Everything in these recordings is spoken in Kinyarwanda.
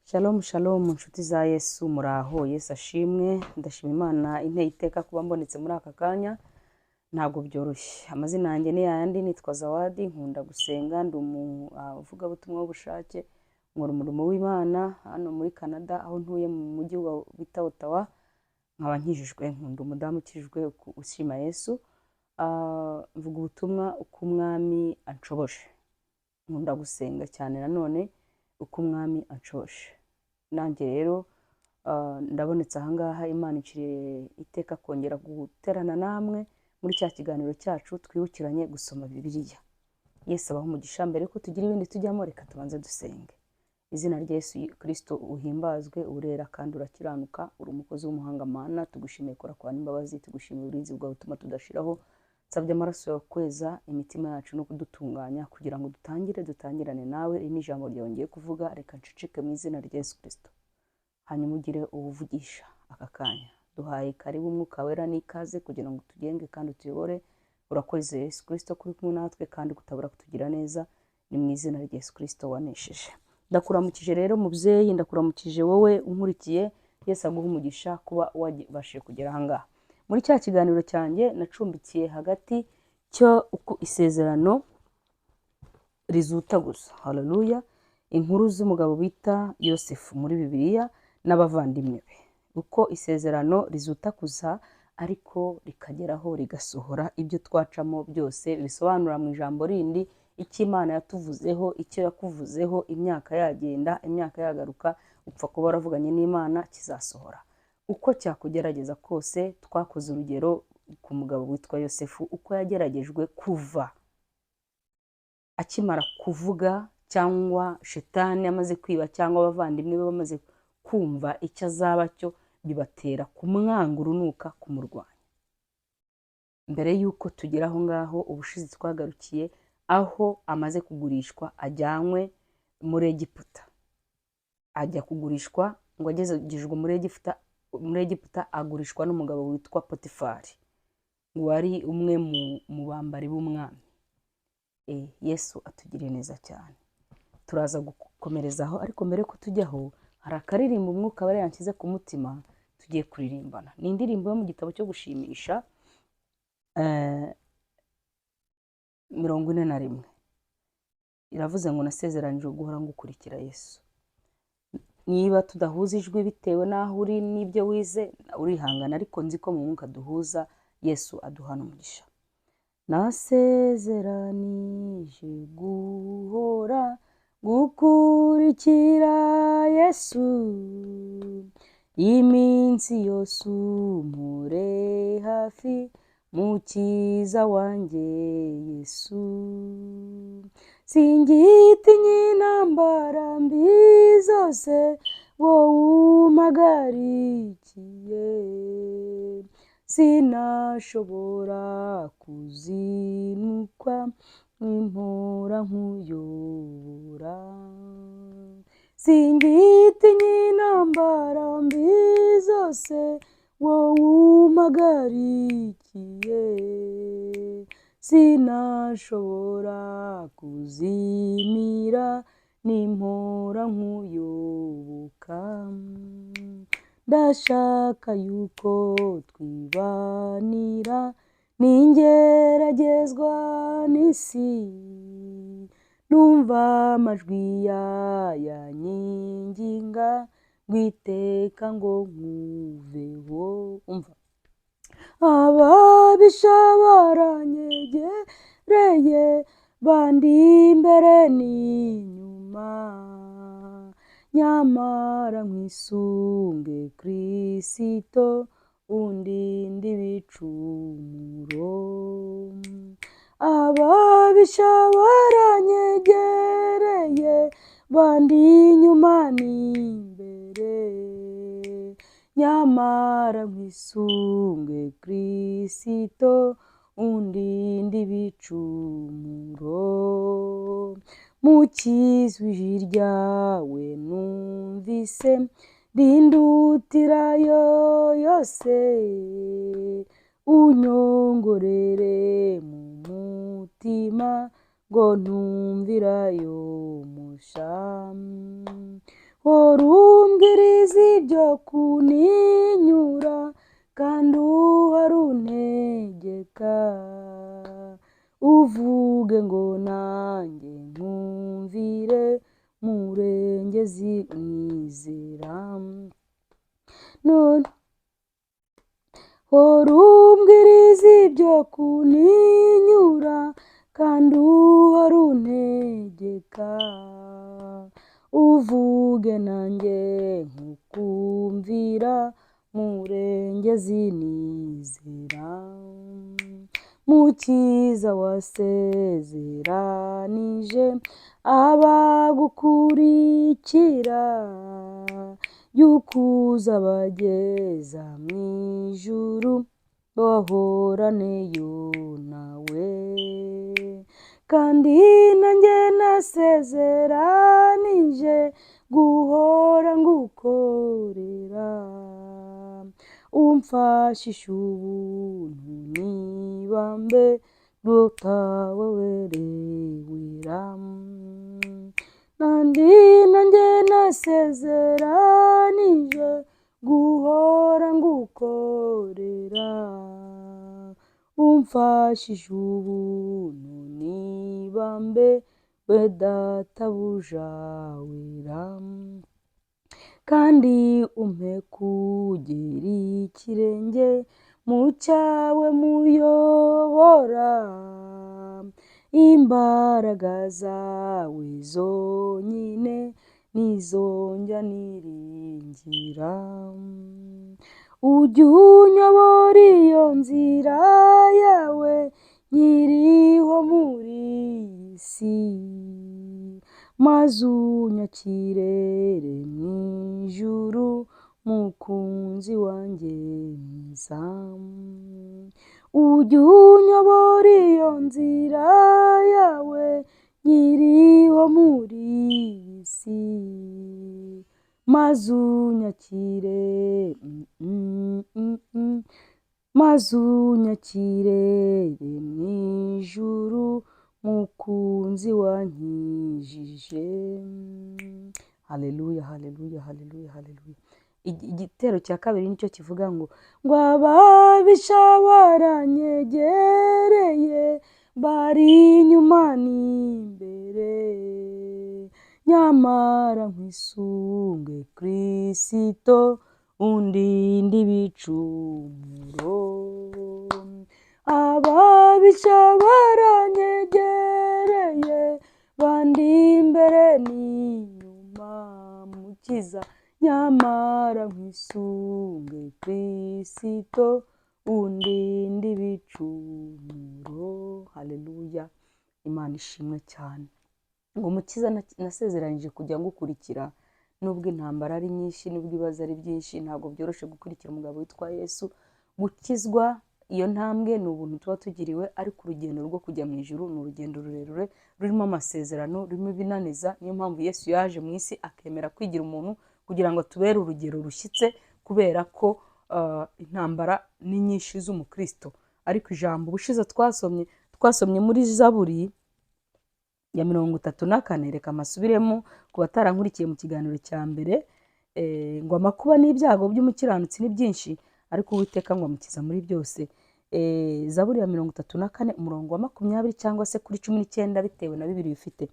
Shalom shalom, nshuti za Yesu, muraho? Yesu ashimwe. Ndashima Imana inteye iteka kuba mbonetse muri aka kanya, ntabwo byoroshye. Amazina yanjye ni yayandi, nitwa Zawadi, nkunda gusenga, ndi umuvugabutumwa w'ubushake, nkora umurimo w'Imana hano muri Canada aho ntuye mu mujyi wa bita Ottawa, nkaba nkijijwe, nkunda umudamu ukijijwe ushima Yesu. Mvuga ubutumwa uko Umwami anshoboje. Nkunda gusenga cyane nanone uko Umwami anshoboje. Nanjye rero ndabonetse ahangaha, Imana inciriye iteka kongera guterana namwe muri cya kiganiro cyacu twibukiranye gusoma Bibiliya. Yesu abahe umugisha. Mbere yuko tugira ibindi tujyamo, reka tubanze dusenge. Izina rya Yesu Kristo uhimbazwe, urera kandi urakiranuka, uri umukozi w'umuhanga Mana, tugushimiye kora kwa n'imbabazi, tugushimiye uburinzi bwawe butuma tudashiraho. Nsabye amaraso yawe kweza imitima yacu no kudutunganya kugira ngo dutangire dutangirane nawe. Iri ni ijambo ryawe ngiye kuvuga, reka nceceke mu izina rya Yesu Kristo. Hanyuma ugire uwuvugisha aka kanya. Duhaye karibu Umwuka Wera n'ikaze kugira ngo tugenge kandi utuyobore. Urakoze Yesu Kristo kuri kumwe natwe kandi kutabura kutugira neza, ni mu izina rya Yesu Kristo wanesheje. Ndakuramukije rero mubyeyi, ndakuramukije wowe unkurikiye, Yesu aguhe umugisha kuba wabashije kugera aha ngaha. Muri cya kiganiro cyanjye nacumbikiye hagati cyo uko isezerano rizuta gusa. Haleluya! Inkuru z'umugabo bita Yosefu muri Bibiliya n'abavandimwe be. Uko isezerano rizuta kuza ariko rikageraho rigasohora, ibyo twacamo byose bisobanura mu ijambo rindi icyo Imana yatuvuzeho, icyo yakuvuzeho, imyaka yagenda, imyaka yagaruka, upfa kuba waravuganye n'Imana kizasohora. Uko cyakugerageza kose, twakoze urugero ku mugabo witwa Yosefu, uko yageragejwe kuva akimara kuvuga cyangwa Shetani amaze kwiba cyangwa abavandimwe be bamaze kumva icyo azaba cyo, bibatera kumwanga urunuka, kumurwanya. Mbere y'uko tugera aho ngaho, ubushize twagarukiye aho amaze kugurishwa ajyanywe muri Egiputa. Ajya kugurishwa ngo agejejwe muri Egiputa agurishwa n'umugabo witwa Potifari, wari umwe mu bambari b'umwami. Yesu atugiriye neza cyane. Turaza gukomerezaho, ariko mbere yuko tujyaho hari akaririmbo Umwuka Wera yanshyize ku mutima tugiye kuririmbana. Ni indirimbo yo mu gitabo cyo gushimisha 41. Iravuze ngo: "Nasezeranije guhora ngukurikira Yesu." Niba tudahuza ijwi bitewe n'aho uri n'ibyo wize, urihangana, ariko nzi ko mu mwuka duhuza. Yesu aduhana umugisha. Nasezeranije guhora gukurikira Yesu iminsi yose, umpore hafi Mukiza wanjye Yesu. Singitinya intambara mbi zose wowe umpagarikiye, sinashobora kuzinukwa impora nkuyobora. Singitinya intambara mbi zose wowe umpagarikiye, sinashobora kuzimira nimpora nkuyoboka. Ndashaka yuko twibanira ningeragezwa n'isi, numva amajwi yanyinginga ngo iteka ngo nkuveho. Umva, ababisha baranyegereye, bandi imbere n'inyuma, nyamara nkwisunge Kirisito undinde ibicumuro. Ababisha baranyegereye, bandi inyuma n'imbere, nyamara nkwisunge Kirisito undinde ibicumuro. Mukiza, ijwi ryawe numvise rindutirayo yose, unyongorere mu mutima ngo ntumvirayo musha. Hora umbwiriza ibyo kuninyura, kandi uhora untegeka. Uvuge ngo nanjye nkumvire, Murengezi mwizera. None hora umbwiriza ibyo kuninyura, kandi uhora untegeka. Uvuge nanjye nkukumvira, Murengezi nizera. Mukiza wasezeranije abagukurikira, yuko uzabageza mu ijuru, bahoraneyo nawe. Kandi nanjye nasezeranije guhora ngukorera, umfashisha ubuntu n'ibambe rutawewerewera. Kandi nanjye nasezeranije guhora ngukorera, umfashisha ubuntu n'ibambe we Databuja wera. Kandi umpe kugera ikirenge mu cyawe muyobora, imbaraga zawe zonyine nizo njya niringira. Ujye unyobora iyo nzira yawe nkiriho muri iyi si, maze unyakirere mu ijuru, mukunzi wanjye mwiza. Ujye unyobora iyo nzira yawe nkiriho muri iyi si, maze unyakire, maze unyakirere mu ijuru, mukunzi wankijije. Haleluya, haleluya, haleluya, haleluya. Igitero cya kabiri nicyo kivuga ngo ababisha baranyegereye, bari inyuma n'imbere, nyamara nkwisunge Kirisito, undinde ibicumuro. Ababisha baranyegereye, bandi imbere n'inyuma, Mukiza, nyamara nkwisunge Kirisito, undinde ibicumuro. Haleluya, Imana ishimwe cyane. Ngo Mukiza, nasezeranyije kujya ngukurikira nubwo intambara ari nyinshi, nubwo ibibazo ari byinshi. Ntabwo byoroshye gukurikira umugabo witwa Yesu. Gukizwa, iyo ntambwe ni ubuntu tuba tugiriwe, ariko urugendo rwo kujya mu ijuru ni urugendo rurerure, rurimo amasezerano, rurimo ibinaniza. Niyo mpamvu Yesu yaje mu isi, akemera kwigira umuntu kugira ngo tubere urugero rushyitse, kubera ko intambara ni nyinshi z'umukristo. Ariko ijambo ubushize twasomye muri Zaburi ya 34, reka amasubiremo ku batarankurikiye mu kiganiro cya mbere, ngo amakuba n'ibyago by'umukiranutsi ni byinshi, ariko Uwiteka ngo amukiza muri byose. Zaburi ya 34, umurongo wa 20 cyangwa se kuri 19, bitewe na Bibiliya ufite,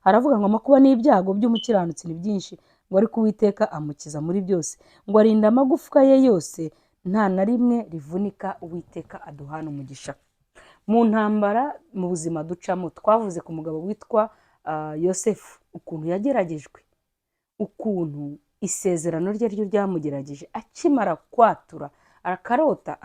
haravuga ngo amakuba n'ibyago by'umukiranutsi ni byinshi, ngo ariko Uwiteka amukiza muri byose, ngo arinda amagufwa ye yose, nta na rimwe rivunika. Uwiteka aduhana umugisha. Mu ntambara, mu buzima ducamo, twavuze ku mugabo witwa Yosefu, ukuntu yageragejwe, ukuntu isezerano rye ryo ryamugerageje akimara kwatura, akarota,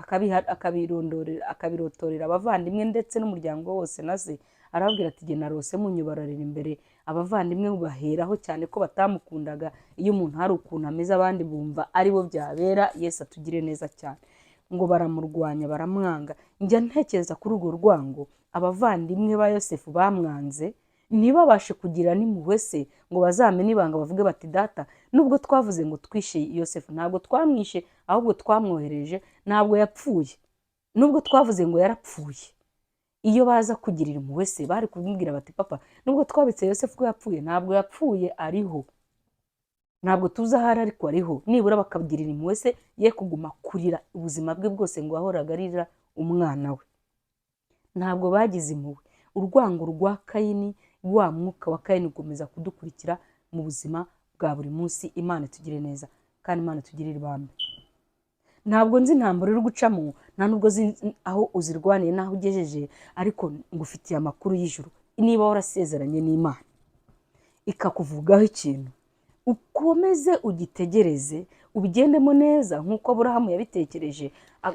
akabirotorera abavandimwe ndetse n'umuryango wose na se. Arababwira ati: "Jye narose munyubararira imbere." Abavandimwe baheraho cyane ko batamukundaga. Iyo umuntu hari ukuntu ameze, abandi bumva ari bo byabera. Yesu atugire neza cyane. Ngo baramurwanya, baramwanga. Njya ntekereza kuri urwo rwango abavandimwe ba Yosefu bamwanze, ntibabashe kugira n'impuhwe se ngo bazamenye ibanga, bavuge bati: "Data, nubwo twavuze ngo twishe Yosefu, ntabwo twamwishe, ahubwo twamwohereje, ntabwo yapfuye, nubwo twavuze ngo yarapfuye." Iyo baza kugirira impuhwe se, bari kumubwira bati: "Papa, nubwo twabitse Yosefu ko yapfuye, ntabwo yapfuye, ariho." Ntabwo tuzi aho ari, ariko ariho. Nibura bakagirira impuhwe se, ye kuguma kurira ubuzima bwe bwose ngo yahoraga arira umwana we. Ntabwo bagize impuhwe. Urwango rwa Kayini, wa mwuka wa Kayini ukomeza kudukurikira mu buzima bwa buri munsi. Imana itugire neza kandi Imana itugirire ibambe. Ntabwo nzi intambara uri gucamo, nta nubwo nzi aho uzirwaniye n'aho ugejeje, ariko ngufitiye amakuru y'ijuru. Niba warasezeranye n'Imana ikakuvugaho ikintu, ukomeze ugitegereze, ubigendemo neza nk'uko Aburahamu yabitekereje,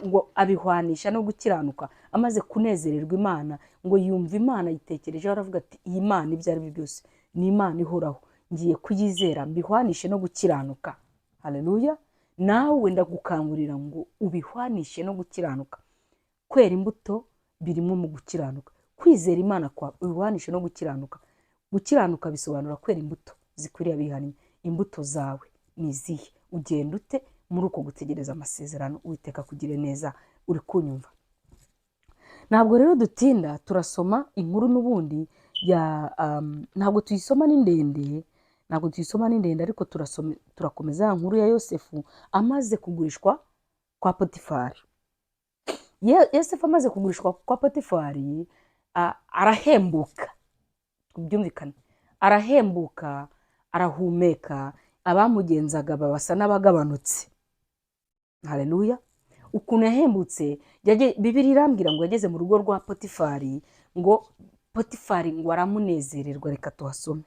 ngo abihwanisha no gukiranuka. Amaze kunezererwa Imana, ngo yumve Imana yitekerejeho, aravuga ati: "Iyi Mana ibyo ari byo byose ni Imana ihoraho, ngiye kuyizera mbihwanishe no gukiranuka." Haleluya! Nawe ndagukangurira ngo ubihwanishe no gukiranuka. Kwera imbuto birimo mu gukiranuka. Kwizera Imana kwawe ubihwanishe no gukiranuka. Gukiranuka bisobanura kwera imbuto zikwiriye abihannye. Imbuto zawe ni izihe? Ugenda ute muri uko gutegereza amasezerano? Uwiteka kugire neza. Uri kunyumva? Ntabwo rero dutinda, turasoma inkuru n'ubundi ya ntabwo tuyisoma ni ndende, ntabwo tuyisoma ni ndende, ariko turasoma, turakomeza ya nkuru ya Yosefu amaze kugurishwa kwa Potifari. Yosefu amaze kugurishwa kwa Potifari, arahembuka, byumvikane, arahembuka, arahumeka, abamugenzaga babasa n'abagabanutse. Haleluya! Ukuntu yahembutse, Bibiliya irambwira ngo yageze mu rugo rwa Potifari, ngo Potifari ngo aramunezererwa. Reka tuhasome.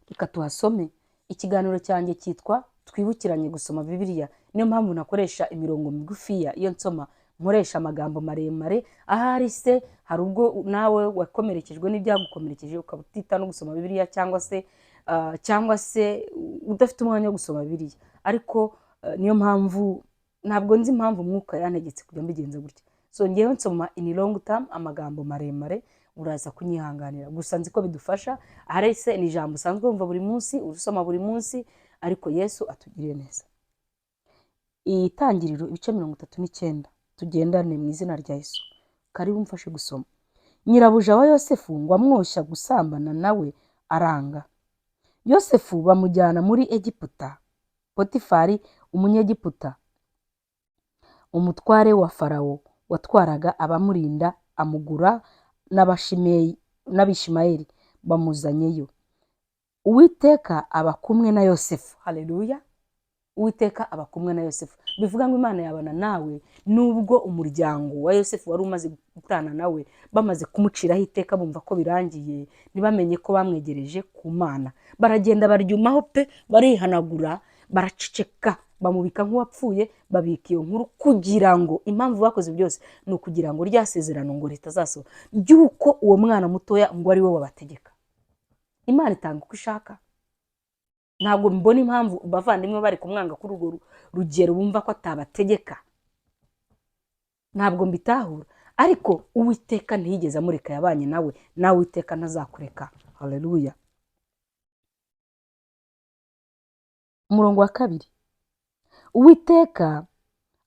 Reka tuhasome. Ikiganiro cyanjye cyitwa Twibukiranye Gusoma Bibiliya, niyo mpamvu nakoresha imirongo migufiya iyo nsoma, nkoresha amagambo maremare. Ahari se hari ubwo nawe wakomerekejwe n'ibyagukomerekeje, ukaba utita no gusoma Bibiliya, cyangwa se udafite umwanya wo gusoma Bibiliya. Ariko niyo mpamvu, ntabwo nzi impamvu umwuka yantegetse kujya mbigenza gutya. So ngewe nsoma in long term, amagambo maremare, uraza kunyihanganira. Gusa nzi ko bidufasha. Ahari se ni ijambo usanzwe wumva buri munsi, usoma buri munsi, ariko Yesu atugiriye neza. Itangiriro ibice 39, tugendane mu izina rya Yesu. Karibu mfashe gusoma. Nyirabuja wa Yosefu ngo amwoshya gusambana nawe, aranga. Yosefu bamujyana muri Egiputa. Potifari Umunyegiputa, umutware wa Farawo watwaraga abamurinda, amugura n'Abishimayeli bamuzanyeyo. Uwiteka aba kumwe na Yosefu. Haleluya! Uwiteka aba kumwe na Yosefu, bivuga ngo Imana yabana nawe nubwo umuryango wa Yosefu wari umaze gutana nawe, bamaze kumuciraho iteka, bumva ko birangiye, ntibamenye ko bamwegereje ku Mana. Baragenda baryumaho pe, barihanagura, baraceceka, bamubika nk'uwapfuye, babika iyo nkuru kugira ngo, impamvu bakoze byose ni ukugira ngo rya sezerano ngo ritazasohora ry'uko uwo mwana mutoya ngo ari we wabategeka. Imana itanga uko ishaka. Ntabwo mbona impamvu abavandimwe bari kumwanga kuri urwo rugero bumva ko atabategeka, ntabwo mbitahura. Ariko Uwiteka ntiyigeze amureka, yabanye nawe, nawe Uwiteka ntazakureka. Haleluya! Umurongo wa 2: Uwiteka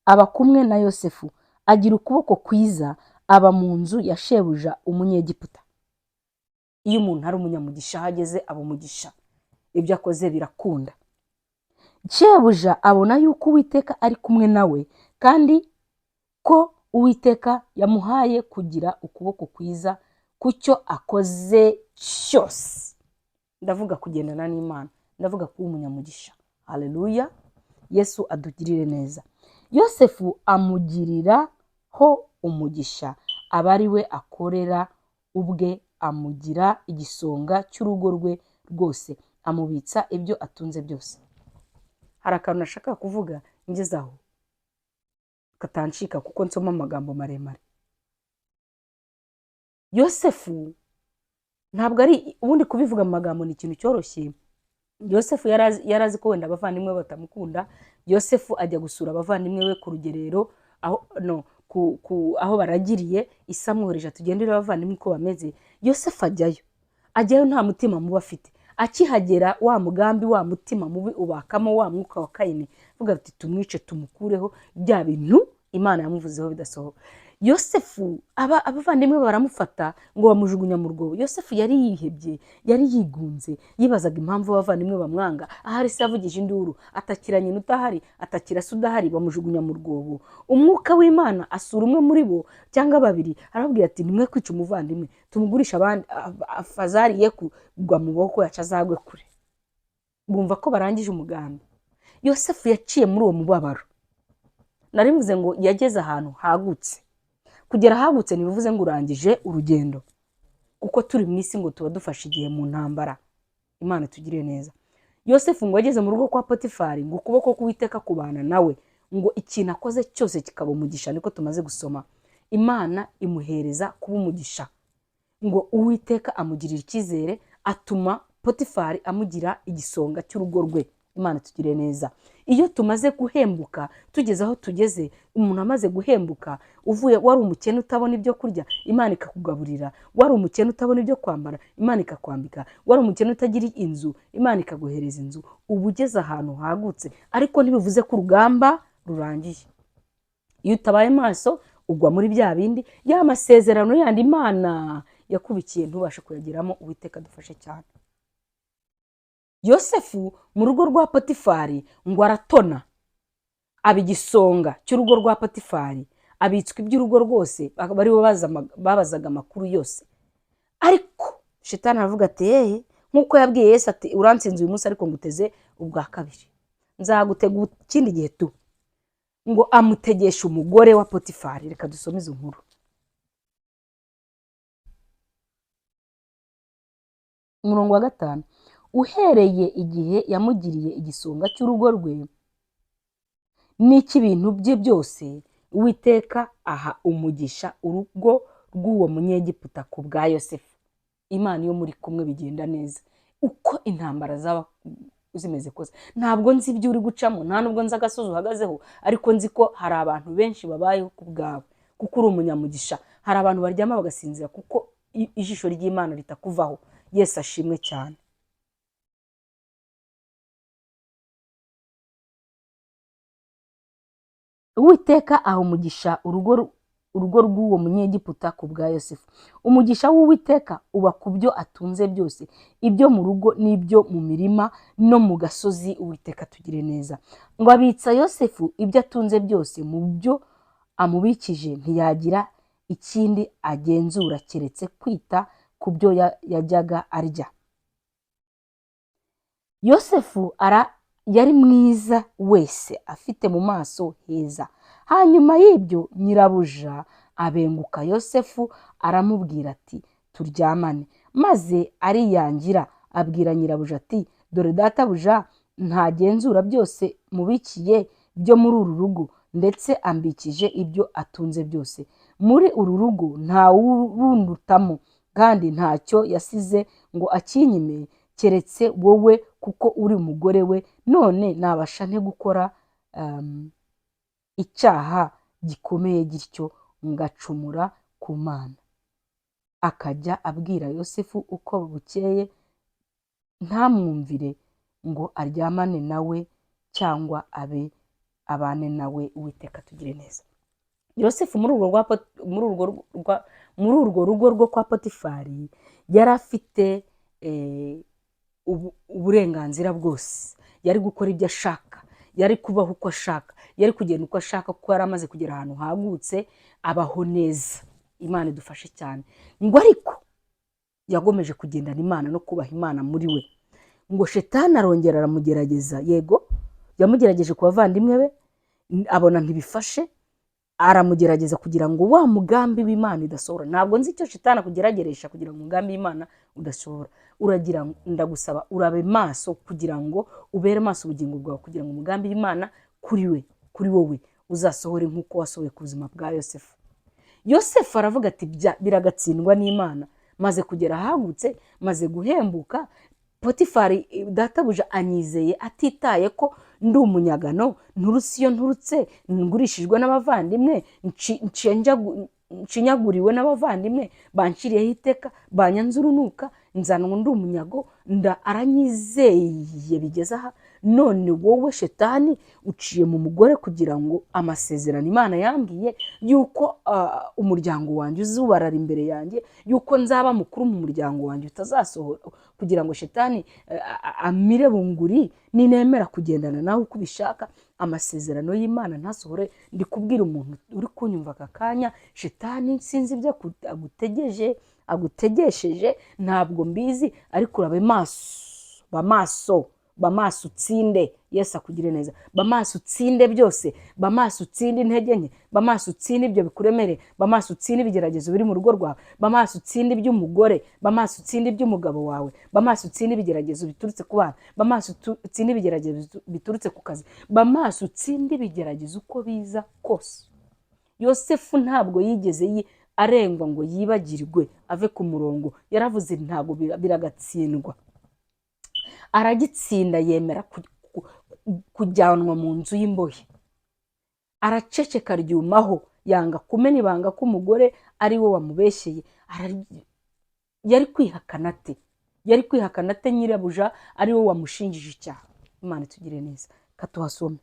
aba kumwe na Yosefu, agira ukuboko kwiza, aba mu nzu ya shebuja Umunyegiputa. Iyo umuntu ari umunyamugisha, aho ageze aba umugisha, ibyo akoze birakunda. Shebuja abona yuko Uwiteka ari kumwe nawe, kandi ko Uwiteka yamuhaye kugira ukuboko kwiza ku cyo akoze cyose. Ndavuga kugendana n'Imana, ndavuga kuba umunyamugisha. Haleluya! Yesu adugirire neza. Yosefu amugiriraho umugisha, aba ari we akorera ubwe, amugira igisonga cy'urugo rwe rwose, amubitsa ibyo atunze byose. Hari akantu nashaka kuvuga ngeze aho katancika, kuko nsoma amagambo maremare. Yosefu ntabwo ari, ubundi kubivuga mu magambo ni ikintu cyoroshye. Yosefu yari azi ko wenda abavandimwe be batamukunda. Yosefu ajya gusura abavandimwe be ku rugerero, aho no ku aho baragiriye. Ise amwohereje, tugendere abavandimwe uko bameze. Yosefu ajyayo nta mutima mubi afite. Akihagera, wa mugambi, wa mutima mubi ubakamo wa mwuka wa Kayini, avuga ati: "Tumwice, tumukureho bya bintu." Imana yamuvuzeho bidasohoka. Yosefu abavandimwe baramufata ngo bamujugunya mu rwobo. Yosefu yari yihebye, yari yigunze, yibazaga impamvu abavandimwe bamwanga. Ahari se yavugije induru, atakira nyina udahari, atakira se udahari, bamujugunya mu rwobo. Umwuka w'Imana asura umwe muri bo cyangwa babiri, arababwira ati nimwe kwica umuvandimwe, tumugurisha abandi, fazari ye kugwa mu maboko yacu, azagwe kure. Bumva ko barangije umugambi. Yosefu yaciye muri uwo mubabaro. Nari mvuze ngo yageze ahantu hagutse. Kugera ahagutse ntibivuze ngo urangije urugendo, kuko turi mu isi ngo tuba dufashe igihe mu ntambara. Imana itugirire neza. Yosefu ngo ageze mu rugo kwa Potifari, ngo ukuboko k'Uwiteka kubana nawe, ngo ikintu akoze cyose kikaba umugisha. Niko tumaze gusoma. Imana imuhereza kuba umugisha, ngo Uwiteka amugirira icyizere, atuma Potifari amugira igisonga cy'urugo rwe. Imana itugirire neza. Iyo tumaze guhembuka, tugeze aho tugeze, umuntu amaze guhembuka, uvuye wari umukene utabona ibyo kurya, Imana ikakugaburira. Wari umukene utabona ibyo kwambara, Imana ikakwambika. Wari umukene utagira inzu, Imana ikaguhereza inzu. Uba ugeze ahantu hagutse, ariko ntibivuze ko urugamba rurangiye. Iyo utabaye maso ugwa muri bya bindi, ya masezerano yandi Imana yakubikiye ntubashe kuyageramo. Uwiteka adufashe cyane. Yosefu mu rugo rwa Potifari ngo aratona, aba igisonga cy'urugo rwa Potifari, abitswa iby'urugo rwose, bari bo babazaga amakuru yose. Ariko Shitani aravuga ati yehe, nk'uko yabwiye Yesu ati urantsinze uyu munsi ariko nguteze ubwa kabiri, nzagutega ikindi gihe tu. Ngo amutegesha umugore wa Potifari. Reka dusome izo nkuru. Umurongo wa 5, uhereye igihe yamugiriye igisonga cy'urugo rwe n'icy'ibintu bye byose, Uwiteka aha umugisha urugo rw'uwo Munyegiputa ku bwa Yosefu. Imana iyo muri kumwe bigenda neza, uko intambara zaba zimeze kose. Ntabwo nzi ibyo uri gucamo, nta nubwo nzi agasozi uhagazeho, ariko nzi ko hari abantu benshi babayeho ku bwawe, kuko uri umunyamugisha. Hari abantu baryama bagasinzira kuko ijisho ry'Imana ritakuvaho. Yesu ashimwe cyane. Uwiteka aha umugisha urugo rw'uwo Munyegiputa ku bwa Yosefu. Umugisha w'Uwiteka uba ku byo atunze byose, ibyo mu rugo n'ibyo mu mirima no mu gasozi. Uwiteka atugire neza. Ngo abitsa Yosefu ibyo atunze byose, mu byo amubikije ntiyagira ikindi agenzura keretse kwita ku byo yajyaga arya. Yosefu yari mwiza wese, afite mu maso heza. Hanyuma y'ibyo nyirabuja abenguka Yosefu aramubwira ati turyamane. Maze ariyangira abwira nyirabuja ati dore databuja ntagenzura byose mubikiye byo muri uru rugo, ndetse ambikije ibyo atunze byose. Muri uru rugo nta wundutamo, kandi ntacyo yasize ngo akinyime keretse wowe, kuko uri umugore we. None nabasha nte gukora icyaha gikomeye gityo ngacumura ku Mana? Akajya abwira Yosefu uko bukeye, ntamwumvire ngo aryamane nawe cyangwa abe abane nawe. Uwiteka tugire neza. Yosefu muri urwo rugo rwo kwa Potifari yari afite uburenganzira bwose. Yari gukora ibyo ashaka, yari kubaho uko ashaka, yari kugenda uko ashaka, kuko yari amaze kugera ahantu hagutse, abaho neza. Imana idufashe cyane. Ngo ariko yagomeje kugendana Imana no kubaha Imana muri we. Ngo Shetani arongera aramugerageza. Yego yamugerageje ku bavandimwe be, abona ntibifashe, aramugerageza kugira ngo wa mugambi w'Imana idasohora. Ntabwo nzi icyo Shetani akugerageresha kugira ngo umugambi w'Imana udasohora. Uragira ndagusaba urabe maso kugira ngo ubere maso ubugingo bwawe, kugira ngo umugambi w'Imana kuri wowe uzasohore nk'uko wasohoye ku buzima bwa Yosefu. Yosefu aravuga ati biragatsindwa n'Imana, maze kugera ahagutse, maze guhembuka, Potifari databuja anyizeye atitaye ko ndi umunyagano, nturutse iyo nturutse, ngurishijwe n'abavandimwe, nshinyaguriwe n'abavandimwe, banciriyeho iteka, banyanze urunuka, nzanwa ndi umunyago, aranyizeye bigeze aha. None wowe Shetani uciye mu mugore kugira ngo amasezerano Imana yambwiye yuko umuryango wanjye uzubarara imbere yanjye, yuko nzaba mukuru mu muryango wanjye, utazasohora, kugira ngo Shetani amire bunguri ninemera kugendana nawe uko ubishaka, amasezerano y'Imana ntasohore. Ndi kubwira umuntu uri kunyumva aka kanya, Shetani sinzi ibyo agutegeje, agutegesheje, ntabwo mbizi, ariko urabe maso, ba maso, ba maso utsinde. Yesu akugire neza. Ba maso utsinde byose, ba maso utsinde intege nke, ba maso utsinde ibyo bikuremereye, ba maso utsinde ibigeragezo biri mu rugo rwawe, ba maso utsinde iby'umugore, ba maso utsinde iby'umugabo wawe, ba maso utsinde ibigeragezo biturutse ku bana, ba maso utsinde ibigeragezo biturutse ku kazi, ba maso utsinde ibigeragezo uko biza kose. Yosefu ntabwo yigeze arengwa ngo yibagirwe ave ku murongo. Yaravuze ntabwo biragatsindwa, aragitsinda, yemera kujyanwa mu nzu y'imbohe, araceceka, aryumaho, yanga kumena ibanga ko umugore ari we wamubeshyeye. Yari kwihakana ate? Yari kwihakana ate nyirabuja ari we wamushinjije icyaha? Imana itugire neza. Katuhasome.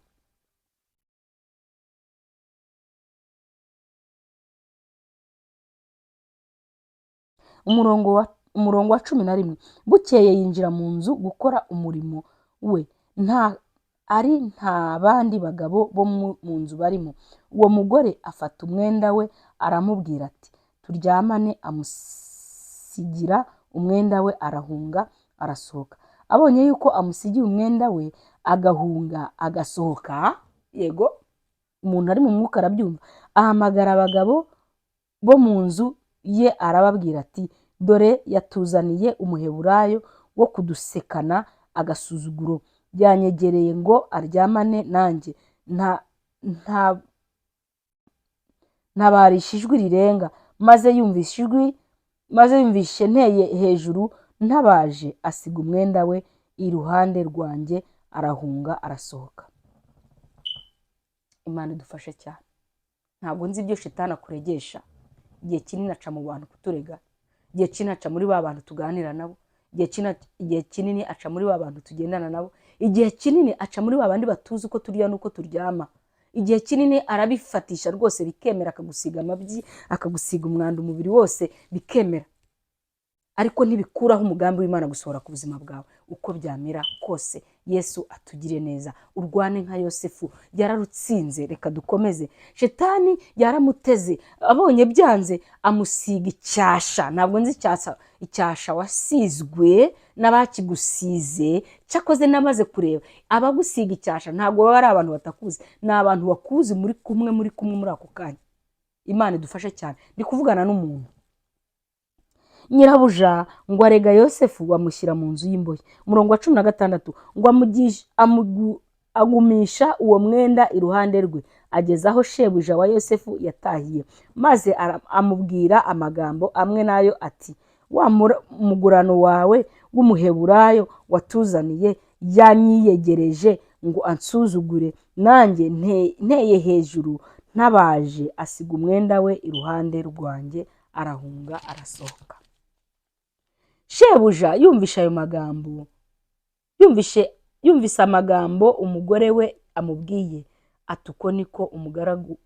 Umurongo wa 11. Bukeye yinjira mu nzu gukora umurimo we, nta ari nta bandi bagabo bo mu nzu barimo. Uwo mugore afata umwenda we, aramubwira ati turyamane. Amusigira umwenda we, arahunga, arasohoka. Abonye yuko amusigiye umwenda we agahunga agasohoka, yego umuntu ari mu mwuka arabyumva, ahamagara abagabo bo mu nzu ye arababwira ati dore yatuzaniye umuheburayo wo kudusekana agasuzuguro, yanyegereye ngo aryamane nanjye, ntabarisha ijwi rirenga, maze yumvishe ijwi, maze yumvishe nteye hejuru ntabaje, asiga umwenda we iruhande rwanjye, arahunga arasohoka. Imana idufashe cyane. Ntabwo nzi ibyo Shetani akuregesha. Igihe kinini aca mu bantu kuturega, igihe kinini aca muri ba bantu tuganira nabo, igihe kinini aca muri ba bantu tugendana nabo, igihe kinini aca muri ba bandi batuzi uko turya n'uko turyama, igihe kinini arabifatisha rwose bikemera, akagusiga amabyi, akagusiga umwanda umubiri wose bikemera, ariko ntibikuraho umugambi w'Imana gusohora ku buzima bwawe uko byamera kose. Yesu atugire neza. Urwane nka Yosefu, yararutsinze. Reka dukomeze. Shetani yaramuteze, abonye byanze amusiga icyasha. Ntabwo nzi icyasha wasizwe n'abakigusize, cyakoze namaze kureba abagusiga icyasha ntabwo baba ari abantu batakuzi, ni abantu bakuzi muri kumwe, muri kumwe muri ako kanya. Imana idufashe cyane. Ndi kuvugana n'umuntu. Nyirabuja ngo arega Yosefu, bamushyira mu nzu y'imbohe. Umurongo wa 16 ngo agumisha uwo mwenda iruhande rwe ageza aho shebuja wa Yosefu yatahiye, maze amubwira amagambo amwe nayo ati wa mugurano wawe w'umuheburayo watuzaniye yanyiyegereje ngo ansuzugure, nanjye nteye hejuru ntabaje, asiga umwenda we iruhande rwanjye, arahunga arasohoka. Shebuja yumvishe ayo magambo, yumvise amagambo umugore we amubwiye, ati uko niko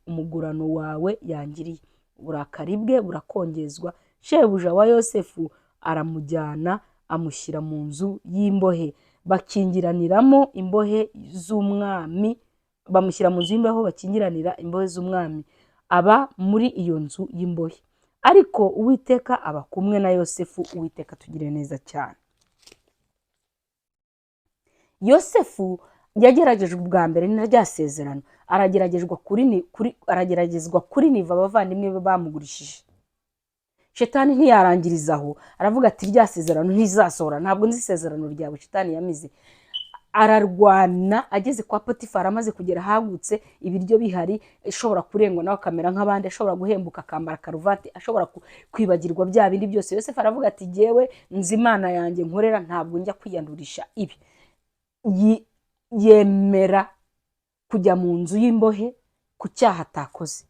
umugurano wawe yangiriye. Uburakari bwe burakongezwa. Shebuja wa Yosefu aramujyana amushyira mu nzu y'imbohe, bakingiraniramo imbohe z'umwami, bamushyira mu nzu y'imbohe bakingiranira imbohe z'umwami, aba muri iyo nzu y'imbohe. Ariko Uwiteka aba kumwe na Yosefu. Uwiteka tugire neza cyane. Yosefu yageragejwe ubwa mbere na rya sezerano, arageragezwa kuri niva abavandimwe be bamugurishije. Shetani ntiyarangiriza aho, aravuga ati rya sezerano ntizasohora, ntabwo nzi isezerano ryawe. Shetani yamize, ararwana ageze kwa Potifari, amaze kugera ahagutse, ibiryo bihari, ashobora kurengwa nawe akamera nk'abandi, ashobora guhembuka akambara karuvati, ashobora kwibagirwa bya bindi byose. Yosefu aravuga ati jyewe nzi Imana yanjye nkorera, ntabwo njya kwiyandurisha ibi. Yemera kujya mu nzu y'imbohe ku cyaha atakoze.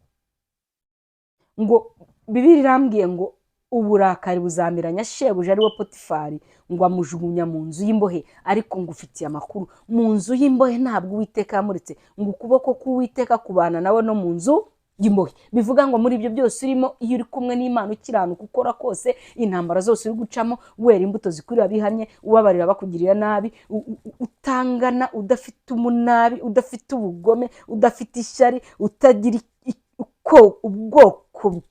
Ngo Bibiliya irambwiye ngo Uburakari buzamiranya shebuja, ari we Potifari, ngo amujugunya mu nzu y'imbohe. Ariko ngufitiye amakuru: mu nzu y'imbohe ntabwo Uwiteka yamuretse, ngo ukuboko k'Uwiteka kubana nawe no mu nzu y'imbohe. Bivuga ngo muri ibyo byose urimo, iyo uri kumwe n'Imana, ukiranuka, ukora kose, intambara zose uri gucamo, wera imbuto zikurira abihannye, ubabarira bakugirira nabi, utangana, udafite umunabi, udafite ubugome, udafite ishyari, utagira ubwoko,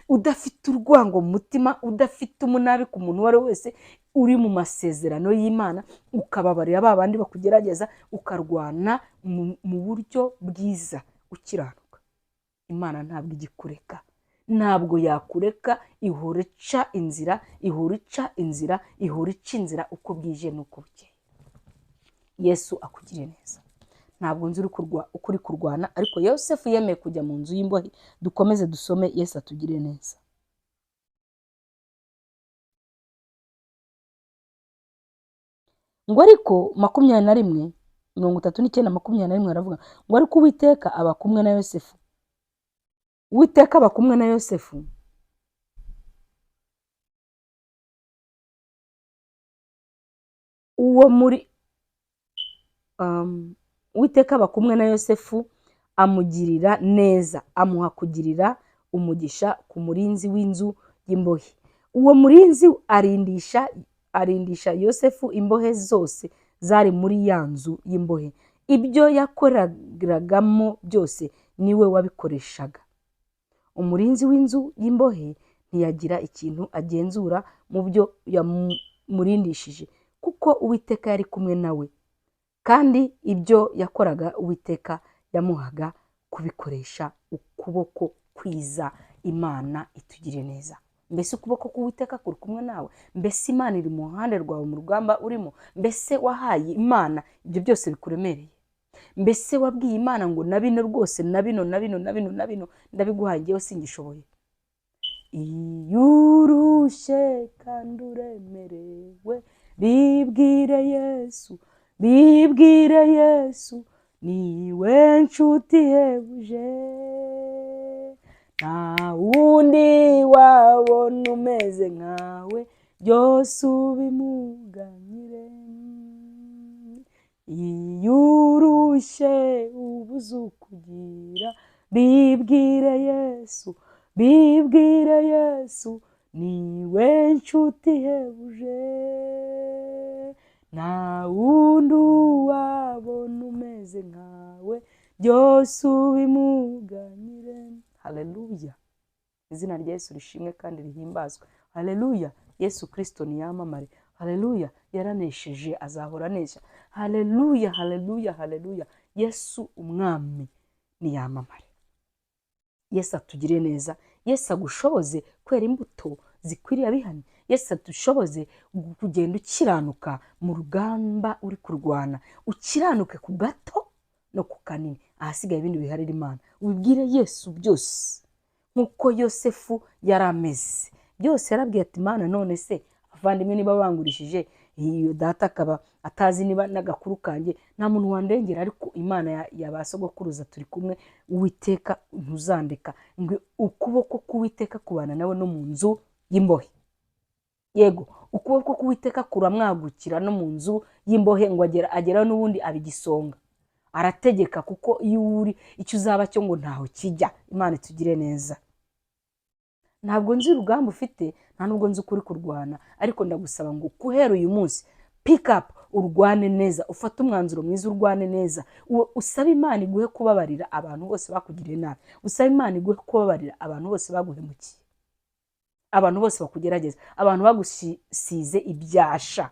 udafite urwango mu mutima, udafite umunabi ku muntu uwo ari we wese, uri mu masezerano y'Imana, ukababarira ba bandi bakugerageza, ukarwana mu buryo bwiza, ukiranuka, Imana ntabwo igikureka, ntabwo yakureka. Ihora ica inzira, ihora ica inzira, ihora ica inzira uko bwije n'uko bukeye. Yesu akugiriye neza. Ntabwo nzi uko uri kurwana, ariko Yosefu yemeye kujya mu nzu y'imbohe. Dukomeze dusome, Yesu atugire neza. Ngo ariko 21, 39, 21, aravuga ngo: "Ariko Uwiteka aba kumwe na Yosefu." Uwiteka aba kumwe na Yosefu. Uwo muri Uwiteka aba kumwe na Yosefu, amugirira neza, amuha kugirira umugisha ku murinzi w'inzu y'imbohe. Uwo murinzi arindisha Yosefu imbohe zose zari muri ya nzu y'imbohe. Ibyo yakoreragamo byose niwe wabikoreshaga. Umurinzi w'inzu y'imbohe ntiyagira ikintu agenzura mu byo yamurindishije, kuko Uwiteka yari kumwe nawe, kandi ibyo yakoraga Uwiteka yamuhaga kubikoresha ukuboko kwiza. Imana itugire neza. Mbese ukuboko k'Uwiteka kuri kumwe nawe? Mbese Imana iri mu ruhande rwawe mu rugamba urimo? Mbese wahaye Imana ibyo byose bikuremereye? Mbese wabwiye Imana ngo: "Na bino rwose, na bino, na bino, na bino, na bino, ndabiguhaye, ngewe singishoboye"? Iyo urushye kandi uremerewe, bibwire Yesu, bibwire Yesu, niwe nshuti ihebuje. Nta wundi wabona umeze nkawe, byose ubimuganyire. Iyo urushye ubuze ukugira, bibwire Yesu, bibwire Yesu, niwe nshuti ihebuje. Nta wundi wabona umeze nkawe, byose ubimuganyire. Haleluya! Izina rya Yesu rishimwe kandi rihimbazwe. Haleluya! Yesu Kirisito niyamamare. Haleluya! Yaranesheje, azahora anesha. Haleluya, haleluya, haleluya! Yesu Umwami niyamamare. Yesu atugire neza. Yesu agushoboze kwera imbuto zikwiriye abihannye. Yesu adushoboze kugenda ukiranuka mu rugamba uri kurwana, ukiranuke ku gato no ku kanini, ahasigaye ibindi biharira Imana. Ubibwire Yesu byose nk'uko Yosefu yari ameze. Byose yarabwiye ati: "Imana, none se abavandimwe niba bangurishije, iyo data akaba atazi niba n'agakuru kanjye, nta muntu wandengera, ariko Imana ya ba sogokuruza turi kumwe, Uwiteka ntuzandeka." Ngo ukuboko k'Uwiteka kubana nawe no mu nzu y'imbohe. Yego, ukuboko k'Uwiteka kuramwagukira no mu nzu y'imbohe, ngo agera n'ubundi aba igisonga, arategeka, kuko iyo uri icyo uzaba cyo ngo ntaho kijya. Imana itugire neza. Ntabwo nzi urugamba ufite, nta nubwo nzi ukuri kurwana, ariko ndagusaba ngo guhera uyu munsi, pick up, urwane neza, ufate umwanzuro mwiza, urwane neza. Usabe Imana iguhe kubabarira abantu bose bakugiriye nabi, usabe Imana iguhe kubabarira abantu bose baguhemukiye, abantu bose bakugerageza, abantu bagusize ibyasha,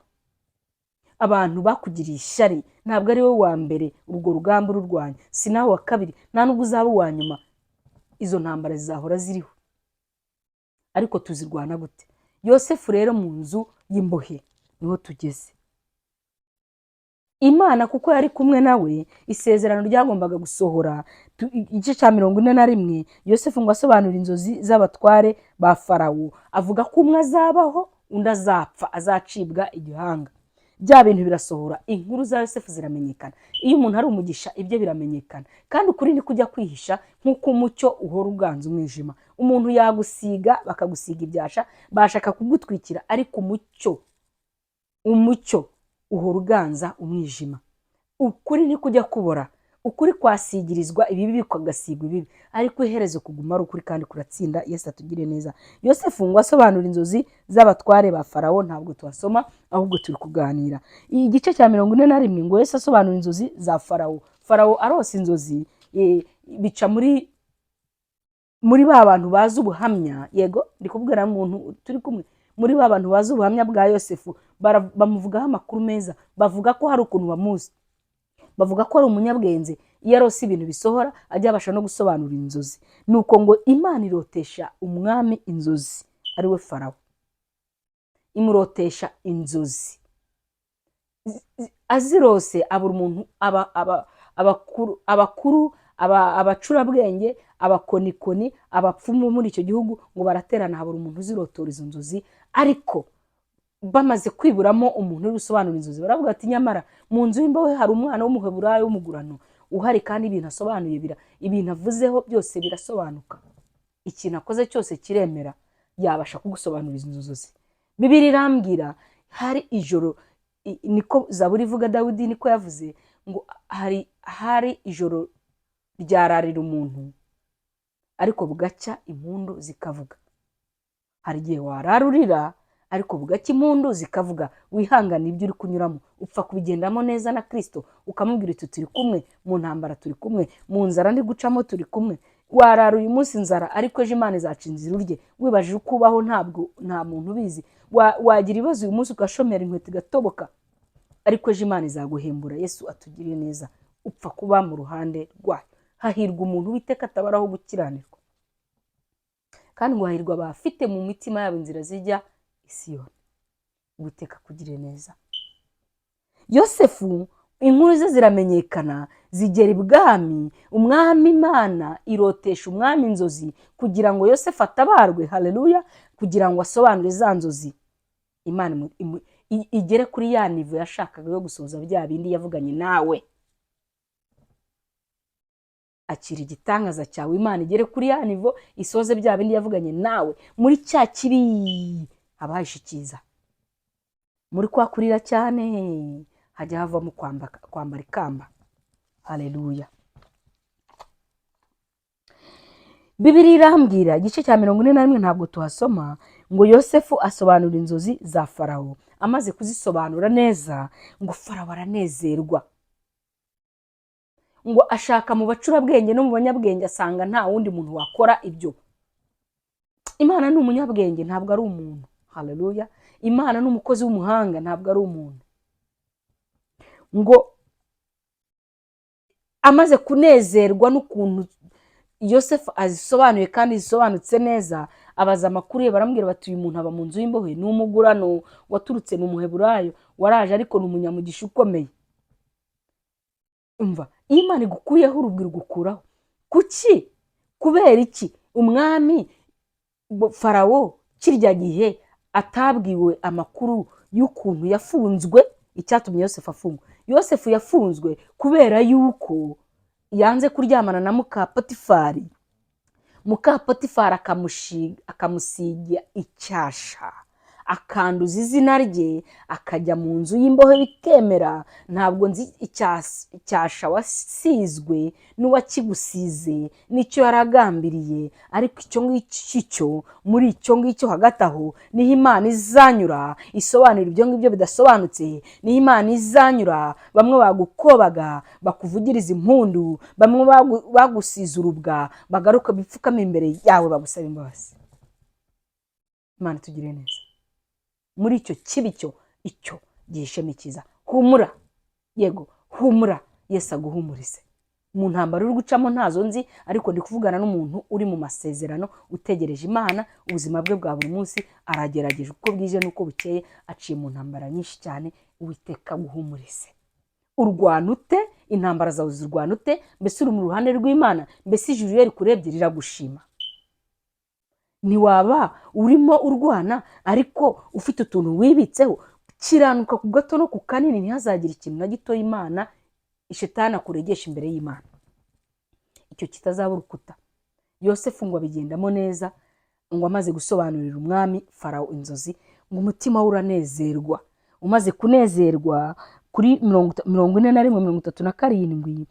abantu bakugiriye ishyari. Ntabwo ari wowe wa mbere urwo rugamba ururwanya, si nawe wa kabiri, nta nubwo uzaba uwa nyuma. Izo ntambara zizahora ziriho, ariko tuzirwana gute? Yosefu rero mu nzu y'imbohe niho tugeze. Imana kuko yari kumwe nawe, isezerano ryagombaga gusohora. Igice cya 41, Yosefu ngo asobanura inzozi z'abatware ba Farawo, avuga ko umwe azabaho, undi azapfa, azacibwa igihanga. Bya bintu birasohora, inkuru za Yosefu ziramenyekana. Iyo umuntu ari umugisha, ibye biramenyekana. Kandi ukuri ni kujya kwihisha nk'uko umucyo uhora uganza umwijima. Umuntu yagusiga, bakagusiga ibyasha, bashaka kugutwikira, ariko umucyo uhora uganza umwijima. Ukuri ntikujya kubora. Ukuri kwasigirizwa ibibi, bikagasigwa ibibi, ariko iherezo kuguma ari ukuri kandi kuratsinda. Yesu atugire neza. Yosefu ngo asobanura inzozi z'abatware ba Farawo. Ntabwo tuhasoma, ahubwo turi kuganira igice cya 41. Ngo Yesu asobanura inzozi za Farawo. Farawo arose inzozi, bica muri ba bantu bazi ubuhamya. Yego, ndi kubwira umuntu turi kumwe, muri ba bantu bazi ubuhamya bwa Yosefu, bamuvugaho amakuru meza, bavuga ko hari ukuntu bamuzi, bavuga ko ari umunyabwenge, iyo arose ibintu bisohora, ajya abasha no gusobanura inzozi. Nuko ngo Imana irotesha umwami inzozi, ariwe Farawo, imurotesha inzozi. Azirose abura umuntu, abakuru, abacurabwenge, abakonikoni, abapfumu muri icyo gihugu ngo baraterana, habura umuntu uzirotora izo nzozi. Ariko bamaze kwiburamo umuntu uri gusobanura inzozi, baravuga ati: "Nyamara mu nzu y'imbohe hari umwana w'Umuheburayo w'umugurano uhari, kandi ibintu asobanuye ibintu avuzeho byose birasobanuka, ikintu akoze cyose kiremera, yabasha kugusobanurira izo nzozi." Bibiliya irambwira hari ijoro, niko Zaburi ivuga, Dawidi niko yavuze ngo hari ijoro ryararira umuntu, ariko bugacya impundu zikavuga. Hari igihe warara urira, ariko bugacya impundu zikavuga. Wihangane, ibyo uri kunyuramo upfa kubigendamo neza na Kirisito, ukamubwira uti: "Turi kumwe mu ntambara, turi kumwe mu nzara ndi gucamo, turi kumwe." Warara uyu munsi inzara, ariko ejo Imana izaca inzira urye. Wibajije uko ubaho, ntabwo nta muntu ubizi. Wagira ibibazo uyu munsi, ugashomera, inkweto igatoboka, ariko ejo Imana izaguhembura. Yesu atugiriye neza. Upfa kuba mu ruhande rwayo. Hahirwa umuntu Uwiteka atabaraho gukiranirwa, kandi ngo hahirwa abafite mu mitima yabo inzira zijya i Siyoni. Uwiteka akugirire neza. Yosefu inkuru ze ziramenyekana, zigera ibwami. Umwami, Imana irotesha umwami inzozi kugira ngo Yosefu atabarwe. Haleluya! Kugira ngo asobanure za nzozi, Imana igere kuri ya niveau yashakaga yo gusohoza bya bindi yavuganye nawe. Akira igitangaza cyawe, Imana igere kuri ya niveau isoze bya bindi yavuganye nawe. Muri cya kibi haba hahishe icyiza, muri kwa kurira cyane hajya havamo kwambara ikamba. Haleluya! Bibiliya irambwira igice cya 41, ntabwo tuhasoma, ngo Yosefu asobanura inzozi za Farawo. Amaze kuzisobanura neza, ngo Farawo aranezerwa, ngo ashaka mu bacurabwenge no mu banyabwenge, asanga nta wundi muntu wakora ibyo. Imana ni umunyabwenge, ntabwo ari umuntu. Haleluya! Imana ni umukozi w'umuhanga, ntabwo ari umuntu. Ngo amaze kunezerwa n'ukuntu Yosefu azisobanuye kandi zisobanutse neza, abaza amakuru ye, baramubwira bati: "Uyu muntu aba mu nzu y'imbohe, ni umugurano waturutse, ni Umuheburayo waraje, ariko ni umunyamugisha ukomeye." Umva, iyo Imana igukuyeho urubwira, ugukuraho kuki? Kubera iki umwami Farawo kirya gihe atabwiwe amakuru y'ukuntu yafunzwe, icyatumye Yosefu afungwa? Yosefu yafunzwe kubera yuko yanze kuryamana na muka Potifari. Muka Potifari akamusiga icyasha, akanduza izina rye, akajya mu nzu y'imbohe bikemera. Ntabwo nzi icyasha wasizwe n'uwakigusize n'icyo yaragambiriye, ariko icyo ngicyo cyo muri icyo ngicyo hagati aho niho Imana izanyura isobanura ibyo ngibyo bidasobanutse, niho Imana izanyura. Bamwe bagukobaga bakuvugiriza impundu, bamwe bagusize urubwa, bagaruka bipfukama imbere yawe bagusaba imbabazi. Imana itugirire neza. Muri icyo kibi cyo icyo gihishemo icyiza. Humura, yego, humura, Yesu aguhumurize mu ntambara uri gucamo. Ntazo nzi, ariko ndi kuvugana n'umuntu uri mu masezerano, utegereje Imana. Ubuzima bwe bwa buri munsi aragerageje, uko bwije n'uko bukeye aciye mu ntambara nyinshi cyane. Uwiteka aguhumurize. Urwana ute? Intambara zawe zirwana ute? Mbese uri mu ruhande rw'Imana? Mbese ijuru iyo rikurebye riragushima? Ntiwaba urimo urwana ariko ufite utuntu wibitseho? Kiranuka ku gato no ku kanini, ntihazagire ikintu na gito Imana ishetani akuregesha imbere y'Imana, icyo kitazaba urukuta. Yosefu ngo abigendamo neza, ngo amaze gusobanurira umwami Farawo inzozi, ngo umutima we uranezerwa. Umaze kunezerwa, kuri 41, 37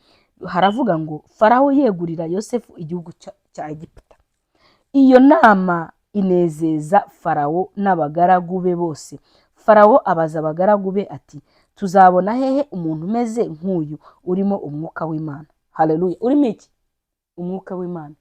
haravuga ngo Farawo yegurira Yosefu igihugu cya Egiputa. Iyo nama inezeza Farawo n'abagaragu be bose. Farawo abaza abagaragu be ati: "Tuzabona hehe umuntu umeze nk'uyu, urimo umwuka w'Imana?" Haleluya! Urimo iki? Umwuka w'Imana.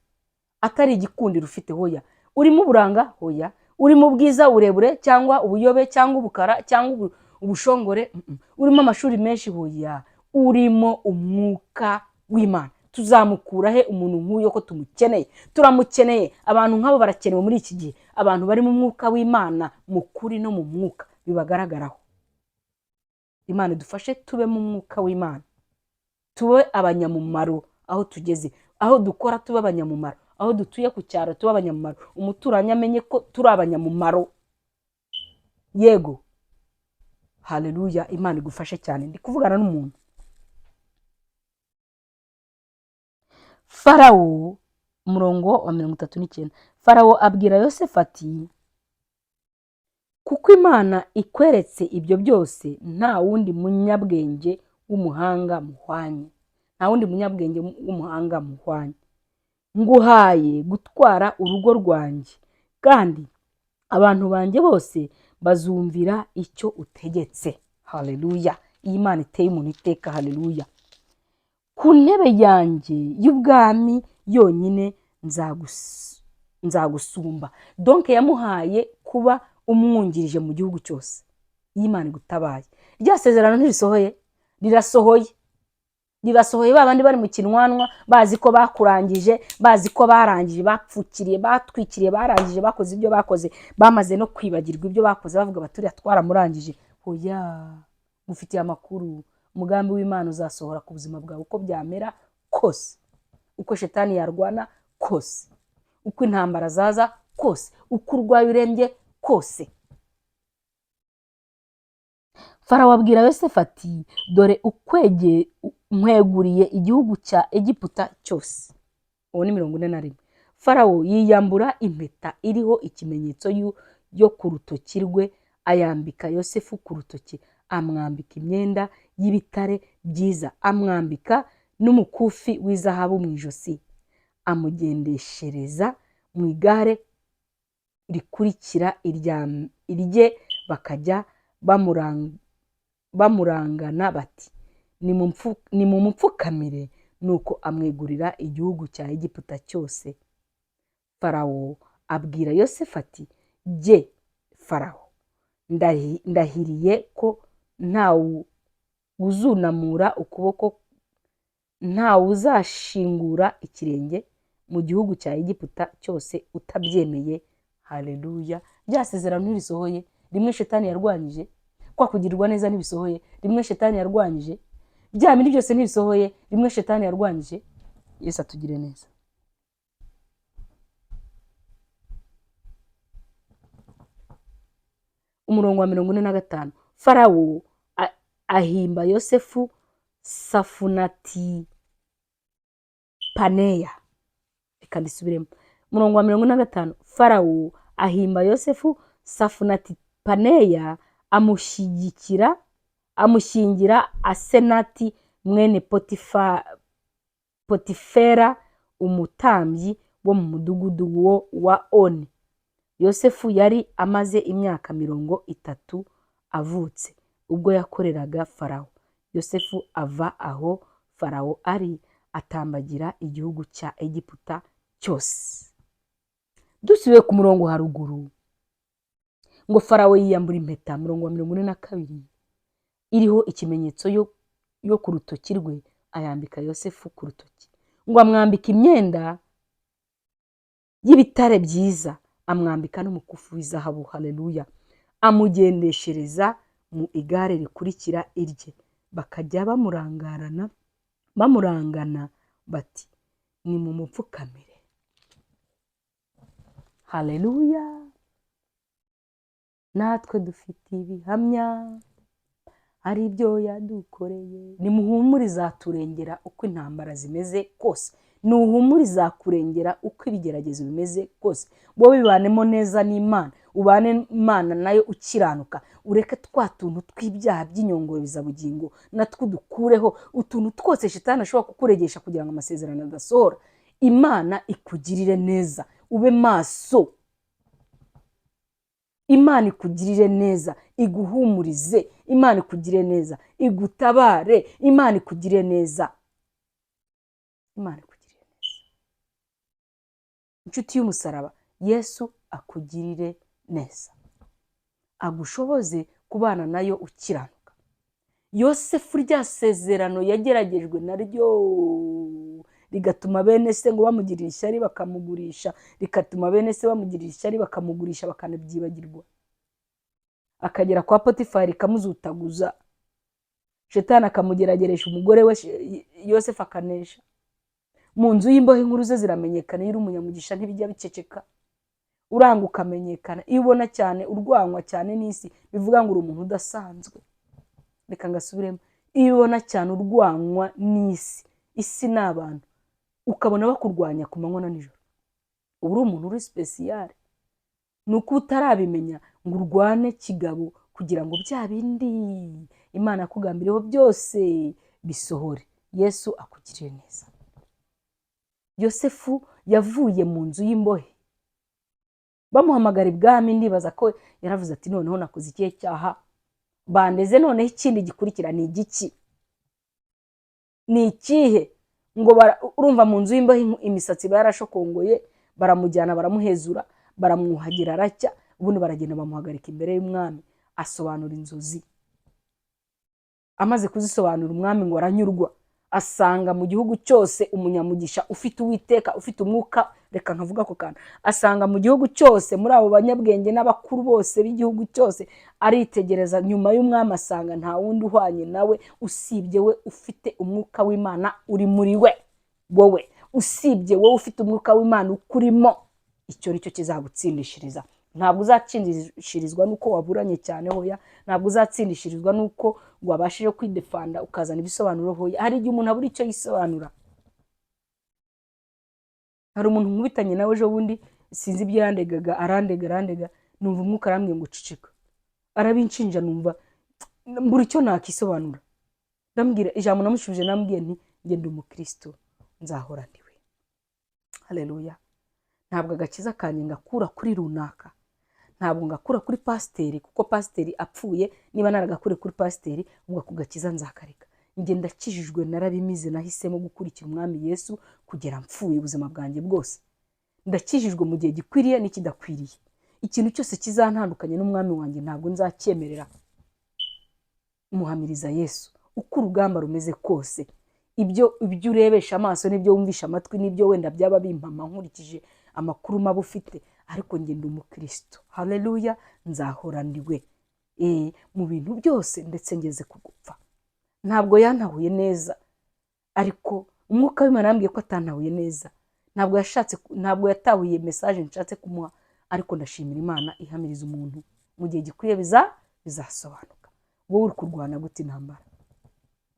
Atari igikundiro ufite, hoya. Urimo uburanga, hoya. Urimo ubwiza, uburebure cyangwa ubuyobe cyangwa ubukara cyangwa ubushongore, Urimo amashuri menshi, hoya. Urimo umwuka w'Imana. Tuzamukura he umuntu nk'uyu ko tumukeneye? Turamukeneye. Abantu nk'abo barakenewe muri iki gihe, abantu bari mu mwuka w'Imana, mu kuri no mu mwuka bibagaragaraho. Imana idufashe tube mu mwuka w'Imana, tube abanyamumaro aho tugeze, aho dukora tube abanyamumaro, aho dutuye ku cyaro tube abanyamumaro, umuturanyi amenye ko turi abanyamumaro. Yego, haleluya! Imana igufashe cyane. Ndi kuvugana n'umuntu. Farawo, umurongo wa 39, Farawo abwira Yosefu ati: "Kuko Imana ikweretse ibyo byose, nta wundi munyabwenge w'umuhanga muhwanye, nta wundi munyabwenge w'umuhanga muhwanye. Nguhaye gutwara urugo rwanjye, kandi abantu banjye bose bazumvira icyo utegetse." Haleluya! Iyi Imana iteye umuntu iteka. Haleluya! "Ku ntebe yanjye y'ubwami yonyine nzagusumba." Donc yamuhaye kuba umwungirije mu gihugu cyose. Iyo Imana igutabaye, rya sezerano ntirisohoye? Rirasohoye, rirasohoye. Ba bandi bari mu kinwanwa bazi ko bakurangije, bazi ko barangije, bapfukiriye, batwikiriye, barangije, bakoze ibyo bakoze, bamaze no kwibagirwa ibyo bakoze, bavuga bati: "Uriya twaramurangije." Hoya, ngufitiye amakuru, umugambi w'Imana uzasohora ku buzima bwawe uko byamera kose, uko shetani yarwana kose, uko intambara zaza kose, uko urwaye urembye kose. Farawo abwira Yosefu ati: "Dore ukwege nkweguriye igihugu cya Egiputa cyose." Uwo ni 41. Farawo yiyambura impeta iriho ikimenyetso yo ku rutoki rwe, ayambika Yosefu ku rutoki, amwambika imyenda y'ibitare byiza, amwambika n'umukufi w'izahabu mu ijosi, amugendeshereza mu igare rikurikira irye, bakajya bamurangana bati: "Nimumupfukamire." Nuko amwegurira igihugu cya Egiputa cyose. Farawo abwira Yosefu ati: "Jye Farawo ndahiriye ko ntawe uzunamura ukuboko, ntawe uzashingura ikirenge mu gihugu cya Egiputa cyose utabyemeye." Haleluya! Rya sezerano ntirisohoye? Rimwe shetani yarwanyije, kwa kugirirwa neza ntibisohoye? Rimwe shetani yarwanyije, bya bindi byose ntibisohoye? Rimwe shetani yarwanyije. Yesu atugire neza. Umurongo wa 45, Farawo ahimba Yosefu Safunati Paneya. Reka ndisubiremo. Umurongo wa 45, Farawo ahimba Yosefu Safunati Paneya, amushyingira Asenati mwene Potifera umutambyi wo mu mudugudu wa Oni. Yosefu yari amaze imyaka 30 avutse ubwo yakoreraga Farawo. Yosefu ava aho Farawo ari, atambagira igihugu cya Egiputa cyose. Dusubiye ku murongo haruguru, ngo Farawo yiyambura impeta, murongo wa 42, iriho ikimenyetso yo ku rutoki rwe, ayambika Yosefu ku rutoki, ngo amwambika imyenda y'ibitare byiza, amwambika n'umukufi w'izahabu. Haleluya! Amugendeshereza mu igare rikurikira irye, bakajya bamurangana bati: "Nimumupfukamire." Haleluya! Natwe dufite ibihamya, hari ibyo yadukoreye. Nimuhumure, izaturengera uko intambara zimeze kose. Nuhumure, izakurengera uko ibigeragezo bimeze kose. Wowe bibanemo neza n'Imana, ubane Imana nayo ukiranuka, ureke twa tuntu tw'ibyaha by'inyongorezabugingo natwo udukureho, utuntu twose Shitani ashobora kukuregesha kugira ngo amasezerano adasohora. Imana ikugirire neza, ube maso. Imana ikugirire neza, iguhumurize. Imana ikugirire neza, igutabare. Imana ikugirire neza, Imana ikugirire neza. Inshuti y'umusaraba, Yesu akugirire neza, agushoboze kubana nayo ukiranuka. Yosefu, rya sezerano yageragejwe naryo, rigatuma bene se ngo bamugirira ishyari bakamugurisha, rigatuma bene se bamugirira ishyari bakamugurisha bakanabyibagirwa, akagera kwa Potifari ikamuzutaguza, Shetani akamugerageresha umugore we, Yosefu akanesha. Mu nzu y'imbohe inkuru ze ziramenyekana. Iyo uri umunyamugisha ntibijya biceceka, uranga ukamenyekana. Iyo ubona cyane urwanywa cyane n'isi, bivuga ngo uri umuntu udasanzwe. Reka ngasubiremo: iyo ubona cyane urwanywa n'isi, isi ni abantu, ukabona bakurwanya ku manywa na nijoro, uba uri umuntu uri special. Ni uko utarabimenya ngo urwane kigabo kugira ngo bya bindi Imana yakugambiriyeho byose bisohore. Yesu akugirire neza. Yosefu yavuye mu nzu y'imbohe, bamuhamagara ibwami. Ndibaza ko yaravuze ati: "Noneho nakoze ikihe cyaha bandeze? Noneho ikindi gikurikira ni igiki? Ni ikihe?" Ngo urumva mu nzu y'imbohe imisatsi iba yarashokongoye. Baramujyana, baramuhezura, baramwuhagira, aracya. Ubundi baragenda bamuhagarika imbere y'umwami, asobanura inzozi. Amaze kuzisobanura, umwami ngo aranyurwa, asanga mu gihugu cyose umunyamugisha ufite Uwiteka, ufite umwuka. Reka nkavuga ako kantu: asanga mu gihugu cyose, muri abo banyabwenge n'abakuru bose b'igihugu cyose, aritegereza nyuma y'umwami, asanga nta wundi uhwanye nawe usibye we ufite umwuka w'Imana uri muri we. Wowe, usibye wowe ufite umwuka w'Imana ukurimo, icyo ni cyo kizagutsindishiriza. Ntabwo uzatsindishirizwa n'uko waburanye cyane, hoya. Ntabwo uzatsindishirizwa n'uko wabashije kwidefanda ukazana ibisobanuro, hoya. Hari igihe umuntu abura icyo yisobanura. Hari umuntu nkubitanye nawe ejo bundi, sinzi ibyo yandegaga, arandega, arandega, numva umwuka arambwiye ngo ceceka. Arabinshinja, numva mbura icyo nakisobanura. Ndambwira ijambo namushubije, nambwiye nti: "Njye ndi umukristo, nzahora ndiwe." Haleluya! Ntabwo agakiza kanjye ngakura kuri runaka, ntabwo ngakura kuri pasiteri, kuko pasiteri apfuye, niba naragakure kuri pasiteri, ubwo ako gakiza nzakareka. Njye ndakijijwe, narabimize, nahisemo gukurikira Umwami Yesu kugera mpfuye, ubuzima bwanjye bwose. Ndakijijwe mu gihe gikwiriye n'ikidakwiriye. Ikintu cyose kizantandukanya n'Umwami wanjye ntabwo nzacyemerera. Muhamiriza Yesu uko urugamba rumeze kose. Ibyo urebesha amaso n'ibyo wumvisha amatwi n'ibyo wenda byaba bimpama nkurikije amakuru maba ufite, ariko njye ndi umukristo. Haleluya! Nzahora ndiwe mu bintu byose, ndetse ngeze ku gupfa. Ntabwo yantahuye neza, ariko umwuka w'Imana yambwiye ko atantahuye neza. Ntabwo yashatse, ntabwo yatahuye message nshatse kumuha. Ariko ndashimira Imana ihamiriza umuntu mu gihe gikwiye, bizasobanuka. Wowe uri kurwana gute intambara?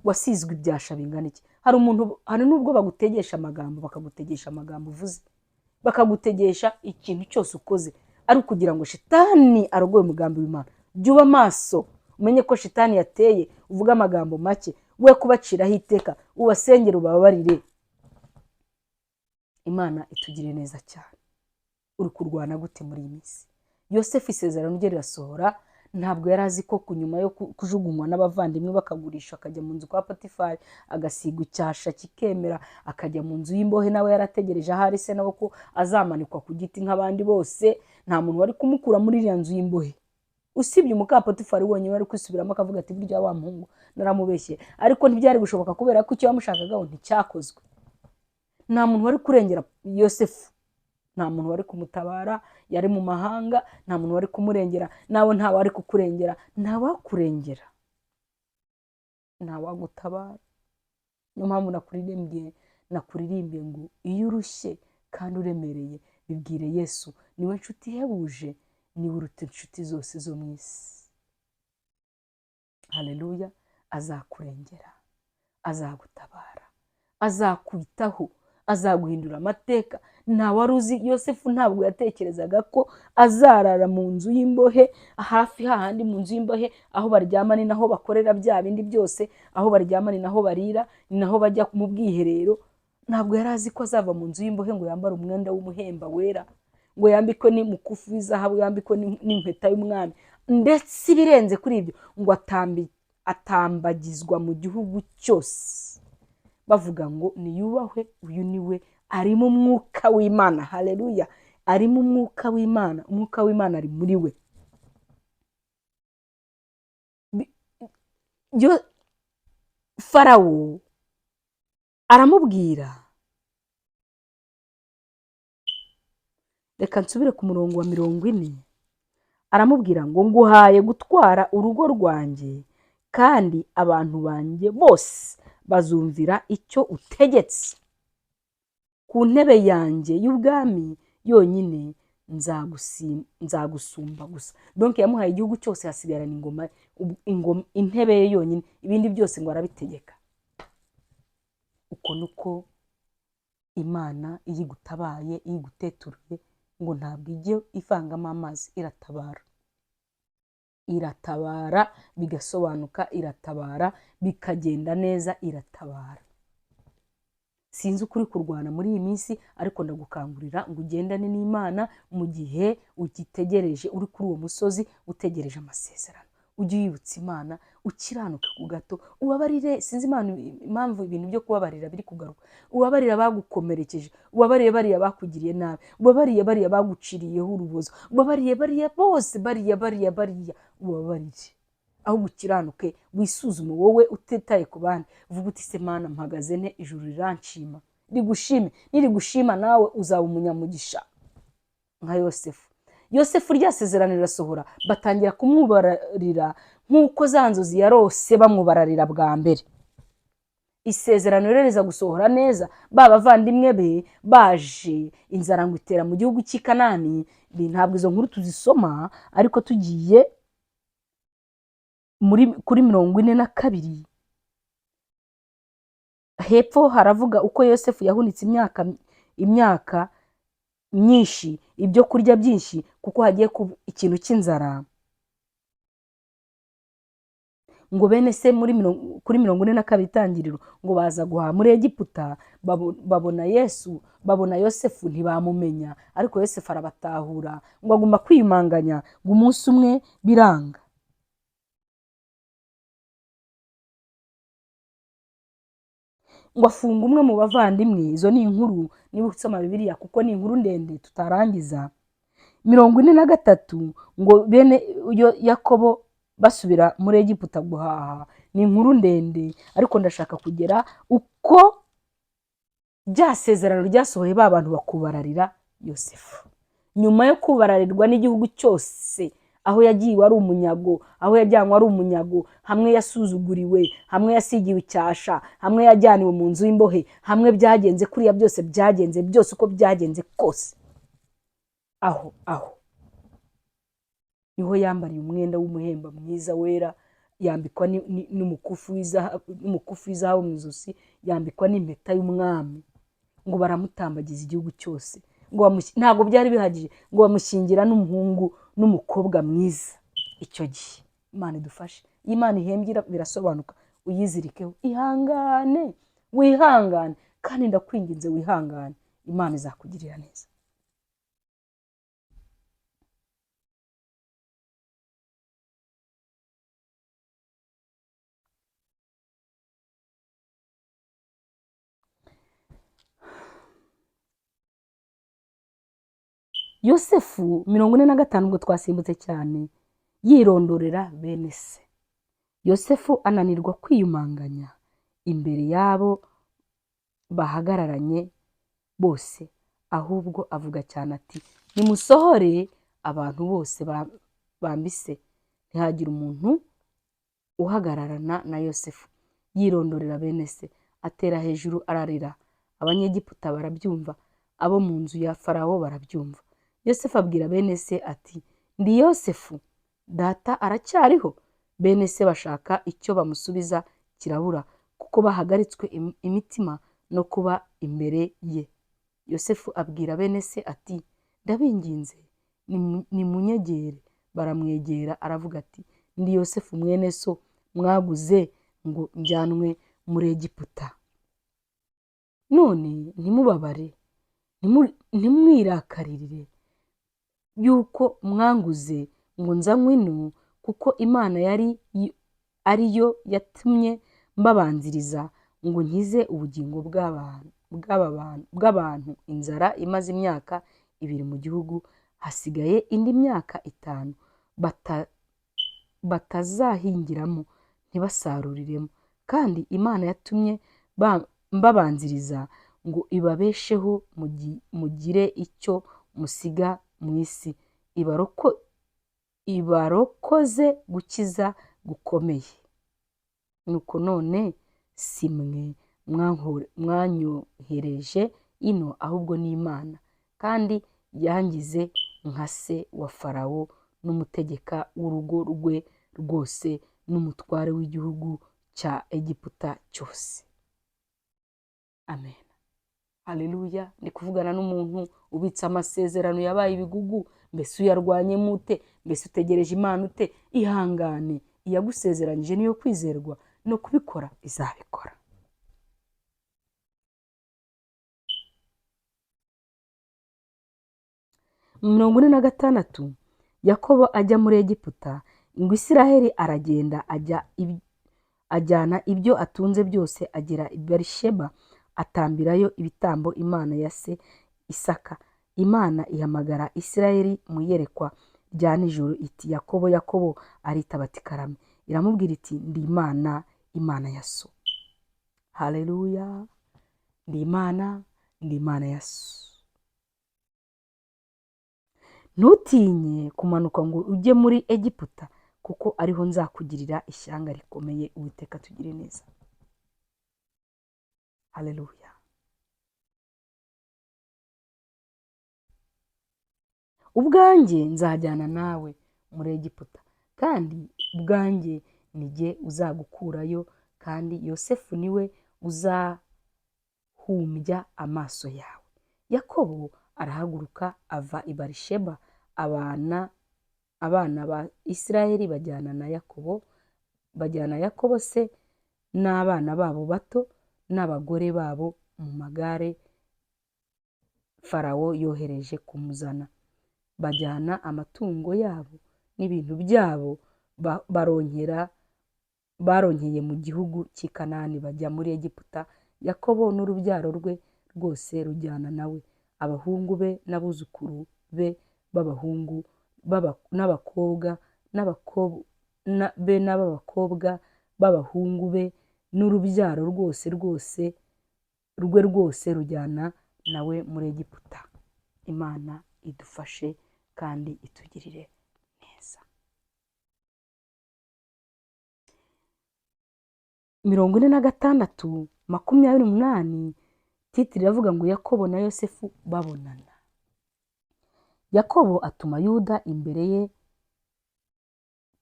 Wasizwe ibyasha bingana iki? Hari umuntu, hari n'ubwo bagutegesha amagambo, bakagutegesha amagambo uvuze, bakagutegesha ikintu cyose ukoze, ari ukugira ngo Shitani arogoye umugambi w'Imana. Jya uba maso, umenye ko Shitani yateye, uvuge amagambo make, we kubaciraho iteka, ubasengere, ubababarire. Imana itugire neza cyane. Uri kurwana gute muri iyi minsi? Yosefu isezerano rye rirasohora. Ntabwo yari azi ko ku nyuma yo kujugunywa n'abavandimwe, bakagurisha, akajya mu nzu kwa Potifari, agasiga icyasha kikemera, akajya mu nzu y'imbohe, nawe yarategereje ahari se nawe ko azamanikwa ku giti nk'abandi bose. Nta muntu wari kumukura muri iriya nzu y'imbohe usibye umuka Potifari wenyine wari kwisubiramo akavuga ati: "Burya wa muhungu naramubeshye." Ariko ntibyari gushoboka kubera ko icyo yamushakagaho nticyakozwe. Nta muntu wari kurengera Yosefu, nta muntu wari kumutabara, yari mu mahanga, nta muntu wari kumurengera. Nawe nta wari kukurengera, ntawakurengera, ntawagutabara. Niyo mpamvu nakuririmbiye ngo: "Iyo urushye kandi uremereye, bibwire Yesu, niwe nshuti ihebuje." Niwe uruta inshuti zose zo mu isi. Haleluya. Azakurengera, azagutabara, azakwitaho, azaguhindura amateka. Nta wari uzi Yosefu, ntabwo yatekerezaga ko azarara mu nzu y'imbohe, hafi hahandi mu nzu y'imbohe aho baryama ni naho bakorera bya bindi byose, aho baryama ni naho barira, ni naho bajya mu bwiherero. Ntabwo yari azi ko azava mu nzu y'imbohe ngo yambare umwenda w'umuhemba wera, ngo yambikwe n'umukufi w'izahabu, yambikwe n'impeta y'umwami, ndetse ibirenze kuri ibyo ngo atambagizwa mu gihugu cyose, bavuga ngo niyubahwe, uyu ni we, arimo umwuka w'Imana. Haleluya, arimo umwuka w'Imana, umwuka w'Imana ari muri we. Farawo aramubwira, reka nsubire ku murongo wa 40, aramubwira ngo nguhaye gutwara urugo rwanjye, kandi abantu banjye bose bazumvira icyo utegetse. Ku ntebe yanjye y'ubwami yonyine nzagusumba gusa. Donc yamuhaye igihugu cyose, hasigarana ingoma, intebe ye yonyine, ibindi byose ngo arabitegeka. Uko nuko Imana iyo igutabaye, iyo iguteturuye, ngo ntabwo ijye ivangamo amazi, iratabara. Iratabara bigasobanuka, iratabara bikagenda neza, iratabara. Sinzi ukuri kurwana muri iyi minsi, ariko ndagukangurira ngo ugendane n'Imana mu gihe ugitegereje, uri kuri uwo musozi utegereje amasezerano. Ujye wibutsa Imana, ukiranuke ku gato, ubabarire. Sinzi impamvu ibintu byo kubabarira biri kugaruka. Ubabarire abagukomerekeje, ubabarire bariya bakugiriye nabi, ubabarire bariya baguciriyeho urubozo, ubabarire bariya bose, bariya bariya bariya, ubabarire. Aho gukiranuke, wisuzume wowe utitaye ku bandi, uvuge uti se Mana mpagaze nte, ijuru riranshima, rigushime. Nirigushima nawe uzaba umunyamugisha nka Yosefu. Yosefu rya sezerano rirasohora, batangira kumwubararira nk'uko za nzozi yarose bamwubararira bwa mbere. Isezerano rero riza gusohora neza, ba bavandimwe be baje, inzara ngo itera mu gihugu cy'i Kanani. Ntabwo izo nkuru tuzisoma, ariko tugiye kuri 42 hepfo haravuga uko Yosefu yahunitse imyaka myinshi, ibyo kurya byinshi, kuko hagiye kuba ikintu cy'inzara. Ngo bene se kuri 42 itangiriro, ngo baza guhaha muri Egiputa, babona Yesu, babona Yosefu ntibamumenya, ariko Yosefu arabatahura, ngo aguma kwiyumanganya, ngo umunsi umwe biranga. Ngo afunga umwe mu bavandimwe. Izo ni inkuru niba usoma Bibiliya, kuko ni inkuru ndende tutarangiza. 43 ngo bene Yakobo basubira muri Egiputa guhaha. Ni inkuru ndende, ariko ndashaka kugera uko rya sezerano ryasohoye, ba bantu bakubararira Yosefu. Nyuma yo kubararirwa n'igihugu cyose, aho yagiye ari umunyago, aho yajyanywe ari umunyago, hamwe yasuzuguriwe, hamwe yasigiwe icyasha, hamwe yajyaniwe mu nzu y'imbohe, hamwe byagenze kuriya byose, byagenze byose uko byagenze kose, aho niho yambariye umwenda w'umuhemba mwiza wera, yambikwa n'umukufi w'izahabu mu ijosi, yambikwa n'impeta y'umwami, ngo baramutambagiza igihugu cyose. Ngo ntabwo byari bihagije, ngo bamushyingira n'umuhungu n'umukobwa mwiza. Icyo gihe Imana idufashe, iyo Imana ihembye birasobanuka, uyizirikeho, ihangane, wihangane, kandi ndakwinginze wihangane, Imana izakugirira neza. Yosefu 45, ubwo twasimbutse cyane, yirondorera bene se. Yosefu ananirwa kwiyumanganya imbere yabo bahagararanye bose, ahubwo avuga cyane ati nimusohore abantu bose bambise, ntihagire umuntu uhagararana na Yosefu. Yirondorera bene se, atera hejuru ararira. Abanyegiputa barabyumva, abo mu nzu ya Farawo barabyumva. Yosefu abwira bene se ati Ndi Yosefu, data aracyariho? Bene se bashaka icyo bamusubiza kirabura, kuko bahagaritswe imitima no kuba imbere ye. Yosefu abwira bene se ati: Ndabinginze, nimunyegere. Baramwegera, aravuga ati: Ndi Yosefu mwene so mwaguze ngo njyanwe muri Egiputa. None ntimubabare, ntimwirakarire yuko mwanguze ngo nzanywe ino, kuko Imana yari ariyo yatumye mbabanziriza ngo nkize ubugingo bw'abantu inzara imaze imyaka 2 mu gihugu, hasigaye indi myaka 5 batazahingiramo ntibasaruriremo. Kandi Imana yatumye mbabanziriza ngo ibabesheho, mugire icyo musiga mu isi, ibarokoze gukiza gukomeye. Nuko none si mwe mwanyohereje ino, ahubwo ni Imana, kandi yangize nka se wa Farawo n'umutegeka w'urugo rwe rwose n'umutware w'igihugu cya Egiputa cyose. Amen. Haleluya. Ndi kuvugana n'umuntu ubitse amasezerano yabaye ibigugu. Mbese uyarwanyemo ute? Mbese utegereje Imana ute? Ihangane, iyagusezeranyije niyo kwizerwa, no kubikora izabikora. 46 Yakobo ajya muri Egiputa, ngo Isiraheli aragenda ajyana ibyo atunze byose, agera i Berisheba, atambirayo ibitambo Imana ya se Isaka. Imana ihamagara Isiraheli mu iyerekwa rya nijoro iti: Yakobo, Yakobo. Aritaba ati: Karame. Iramubwira iti: Ndi Imana, Imana ya so. Haleluya. Ndi Imana, ndi Imana ya so. Ntutinye kumanuka ngo ujye muri Egiputa, kuko ariho nzakugirira ishyanga rikomeye. Uwiteka tugire neza. Haleluya. Ubwanjye nzajyana nawe muri Egiputa, kandi ubwanjye ni jye uzagukurayo, kandi Yosefu niwe uzahumbya amaso yawe. Yakobo arahaguruka ava i Barisheba, abana ba Isiraheli bajyana na Yakobo, bajyana Yakobo se n'abana babo bato n'abagore babo mu magare Farawo yohereje kumuzana. Bajyana amatungo yabo n'ibintu byabo baronkeye mu gihugu cy'i Kanani, bajya muri Egiputa. Yakobo n'urubyaro rwe rwose rujyana nawe, abahungu be n'abuzukuru be b'abahungu n'abakobwa be n'ab'abakobwa b'abahungu be, n'urubyaro rwose rwose rwe rwose rujyana nawe muri Egiputa. Imana idufashe kandi itugirire neza. 46 28 titire iravuga ngo Yakobo na Yosefu babonana. Yakobo atuma Yuda imbere ye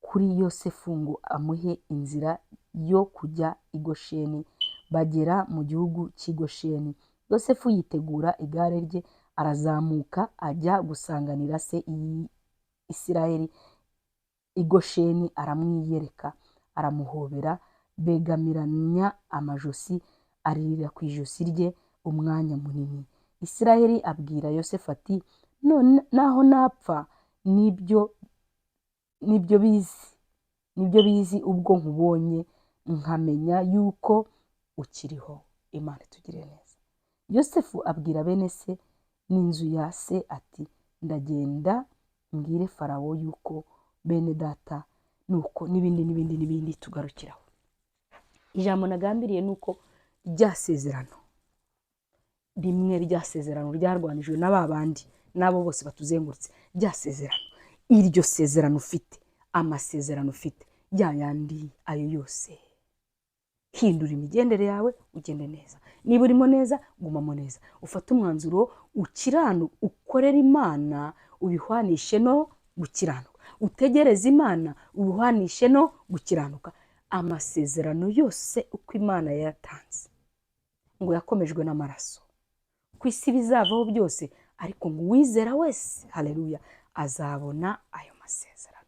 kuri Yosefu ngo amuhe inzira yo kujya i Gosheni. Bagera mu gihugu cy'i Gosheni. Yosefu yitegura igare rye, arazamuka ajya gusanganira se Isiraheli i Gosheni, aramwiyereka, aramuhobera, begamiranya amajosi, aririra ku ijosi rye umwanya munini. Isiraheli abwira Yosefu ati: None naho napfa nibyo bizi ubwo nkubonye nkamenya yuko ukiriho. Imana itugirire neza. Yosefu abwira bene se n'inzu ya se ati: Ndagenda mbwire Farawo yuko bene data, nuko n'ibindi n'ibindi n'ibindi tugarukiraho. Ijambo nagambiriye nuko rya sezerano rimwe, rya sezerano ryarwanijwe na ba bandi n'abo bose batuzengurutse, rya sezerano, iryo sezerano ufite, amasezerano ufite ya yandi ayo yose, hindura imigendere yawe ugende neza. Niba urimo neza, gumamo neza, ufate umwanzuro ukiranu, ukorere Imana, ubihwanishe no gukiranuka. Utegereze Imana, ubuhanishe no gukiranuka. Amasezerano yose uko Imana yayatanze ngo yakomejwe n'amaraso. Ku isi bizavaho byose, ariko ngo uwizera wese, haleluya, azabona ayo masezerano.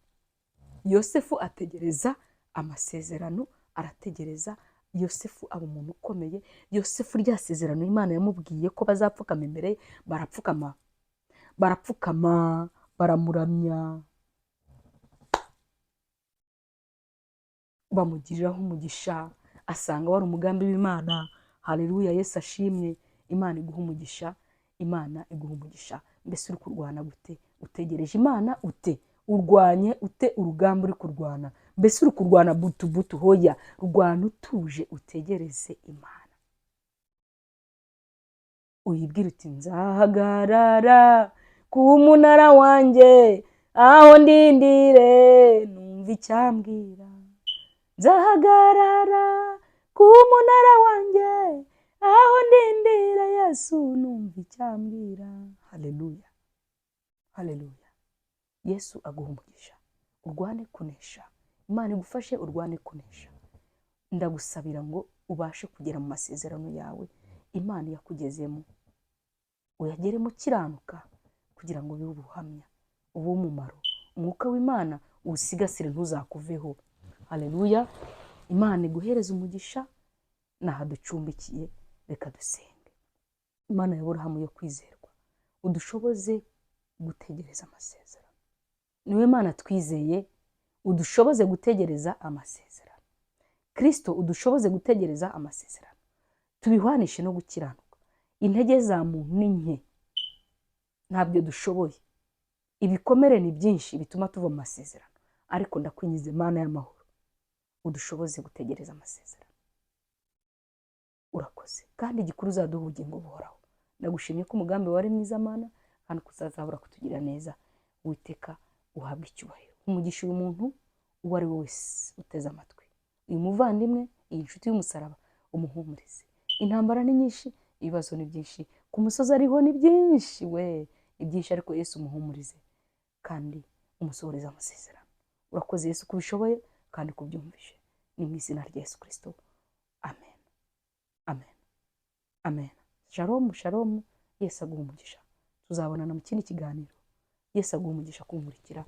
Yosefu ategereza amasezerano, arategereza. Yosefu aba umuntu ukomeye. Yosefu, rya sezerano Imana yamubwiye ko bazapfukama imbere ye, barapfukama, barapfukama, baramuramya, bamugiriraho umugisha, asanga wari umugambi w'Imana. Haleluya, Yesu ashimwe. Imana iguha umugisha, Imana iguha umugisha. Mbese uri kurwana gute? Utegereje Imana ute? Urwanye ute urugamba uri kurwana? Mbese uri kurwana butu butu? Hoya, rwana utuje, utegereze Imana. Uyibwire uti nzahagarara ku munara wanjye, aho ndindire numva icyambwira. Nzahagarara ku munara wanjye, aho ndindire Yesu numva icyambwira. Haleluya, haleluya. Yesu aguha umugisha, urwane kunesha. Imana igufashe urwane kunesha. Ndagusabira ngo ubashe kugera mu masezerano yawe Imana yakugezemo, uyageremo ukiranuka, kugira ngo bibe ubuhamya, ube umumaro. Umwuka w'Imana uwusigasire, ntuzakuveho. Haleluya. Imana iguhereze umugisha. Naha ducumbikiye, reka dusenge. Imana ya Aburahamu yo kwizerwa, udushoboze gutegereza amasezerano. Niwe Mana twizeye, udushoboze gutegereza amasezerano. Kristo, udushoboze gutegereza amasezerano, tubihwanishe no gukiranuka. Intege za muntu ni nke, ntabyo dushoboye. Ibikomere ni byinshi bituma tuva mu masezerano, ariko ndakwingiza Imana y'amahoro, udushoboze gutegereza amasezerano. Urakoze, kandi igikuru uzaduha ubugingo buhoraho. Ndagushimye ko umugambi wari mwiza Mana, kandi kuzazabura kutugirira neza. Uwiteka uhabwe icyubahiro. Umugisha uyu muntu uwo ari we wese uteze amatwi, uyu muvandimwe, iyi nshuti y'umusaraba, umuhumurize. Intambara ni nyinshi, ibibazo ni byinshi, ku musozi ariho ni byinshi, we ni byinshi, ariko Yesu umuhumurize kandi umusohoreze amasezerano. Urakoze Yesu ko ubishoboye kandi kubyumvishe. Ni mu izina rya Yesu Kristo, amen, amen, amen. Shalom, shalom. Yesu aguha umugisha. Tuzabonana mu kindi kiganiro. Yesu aguha umugisha kunkurikira.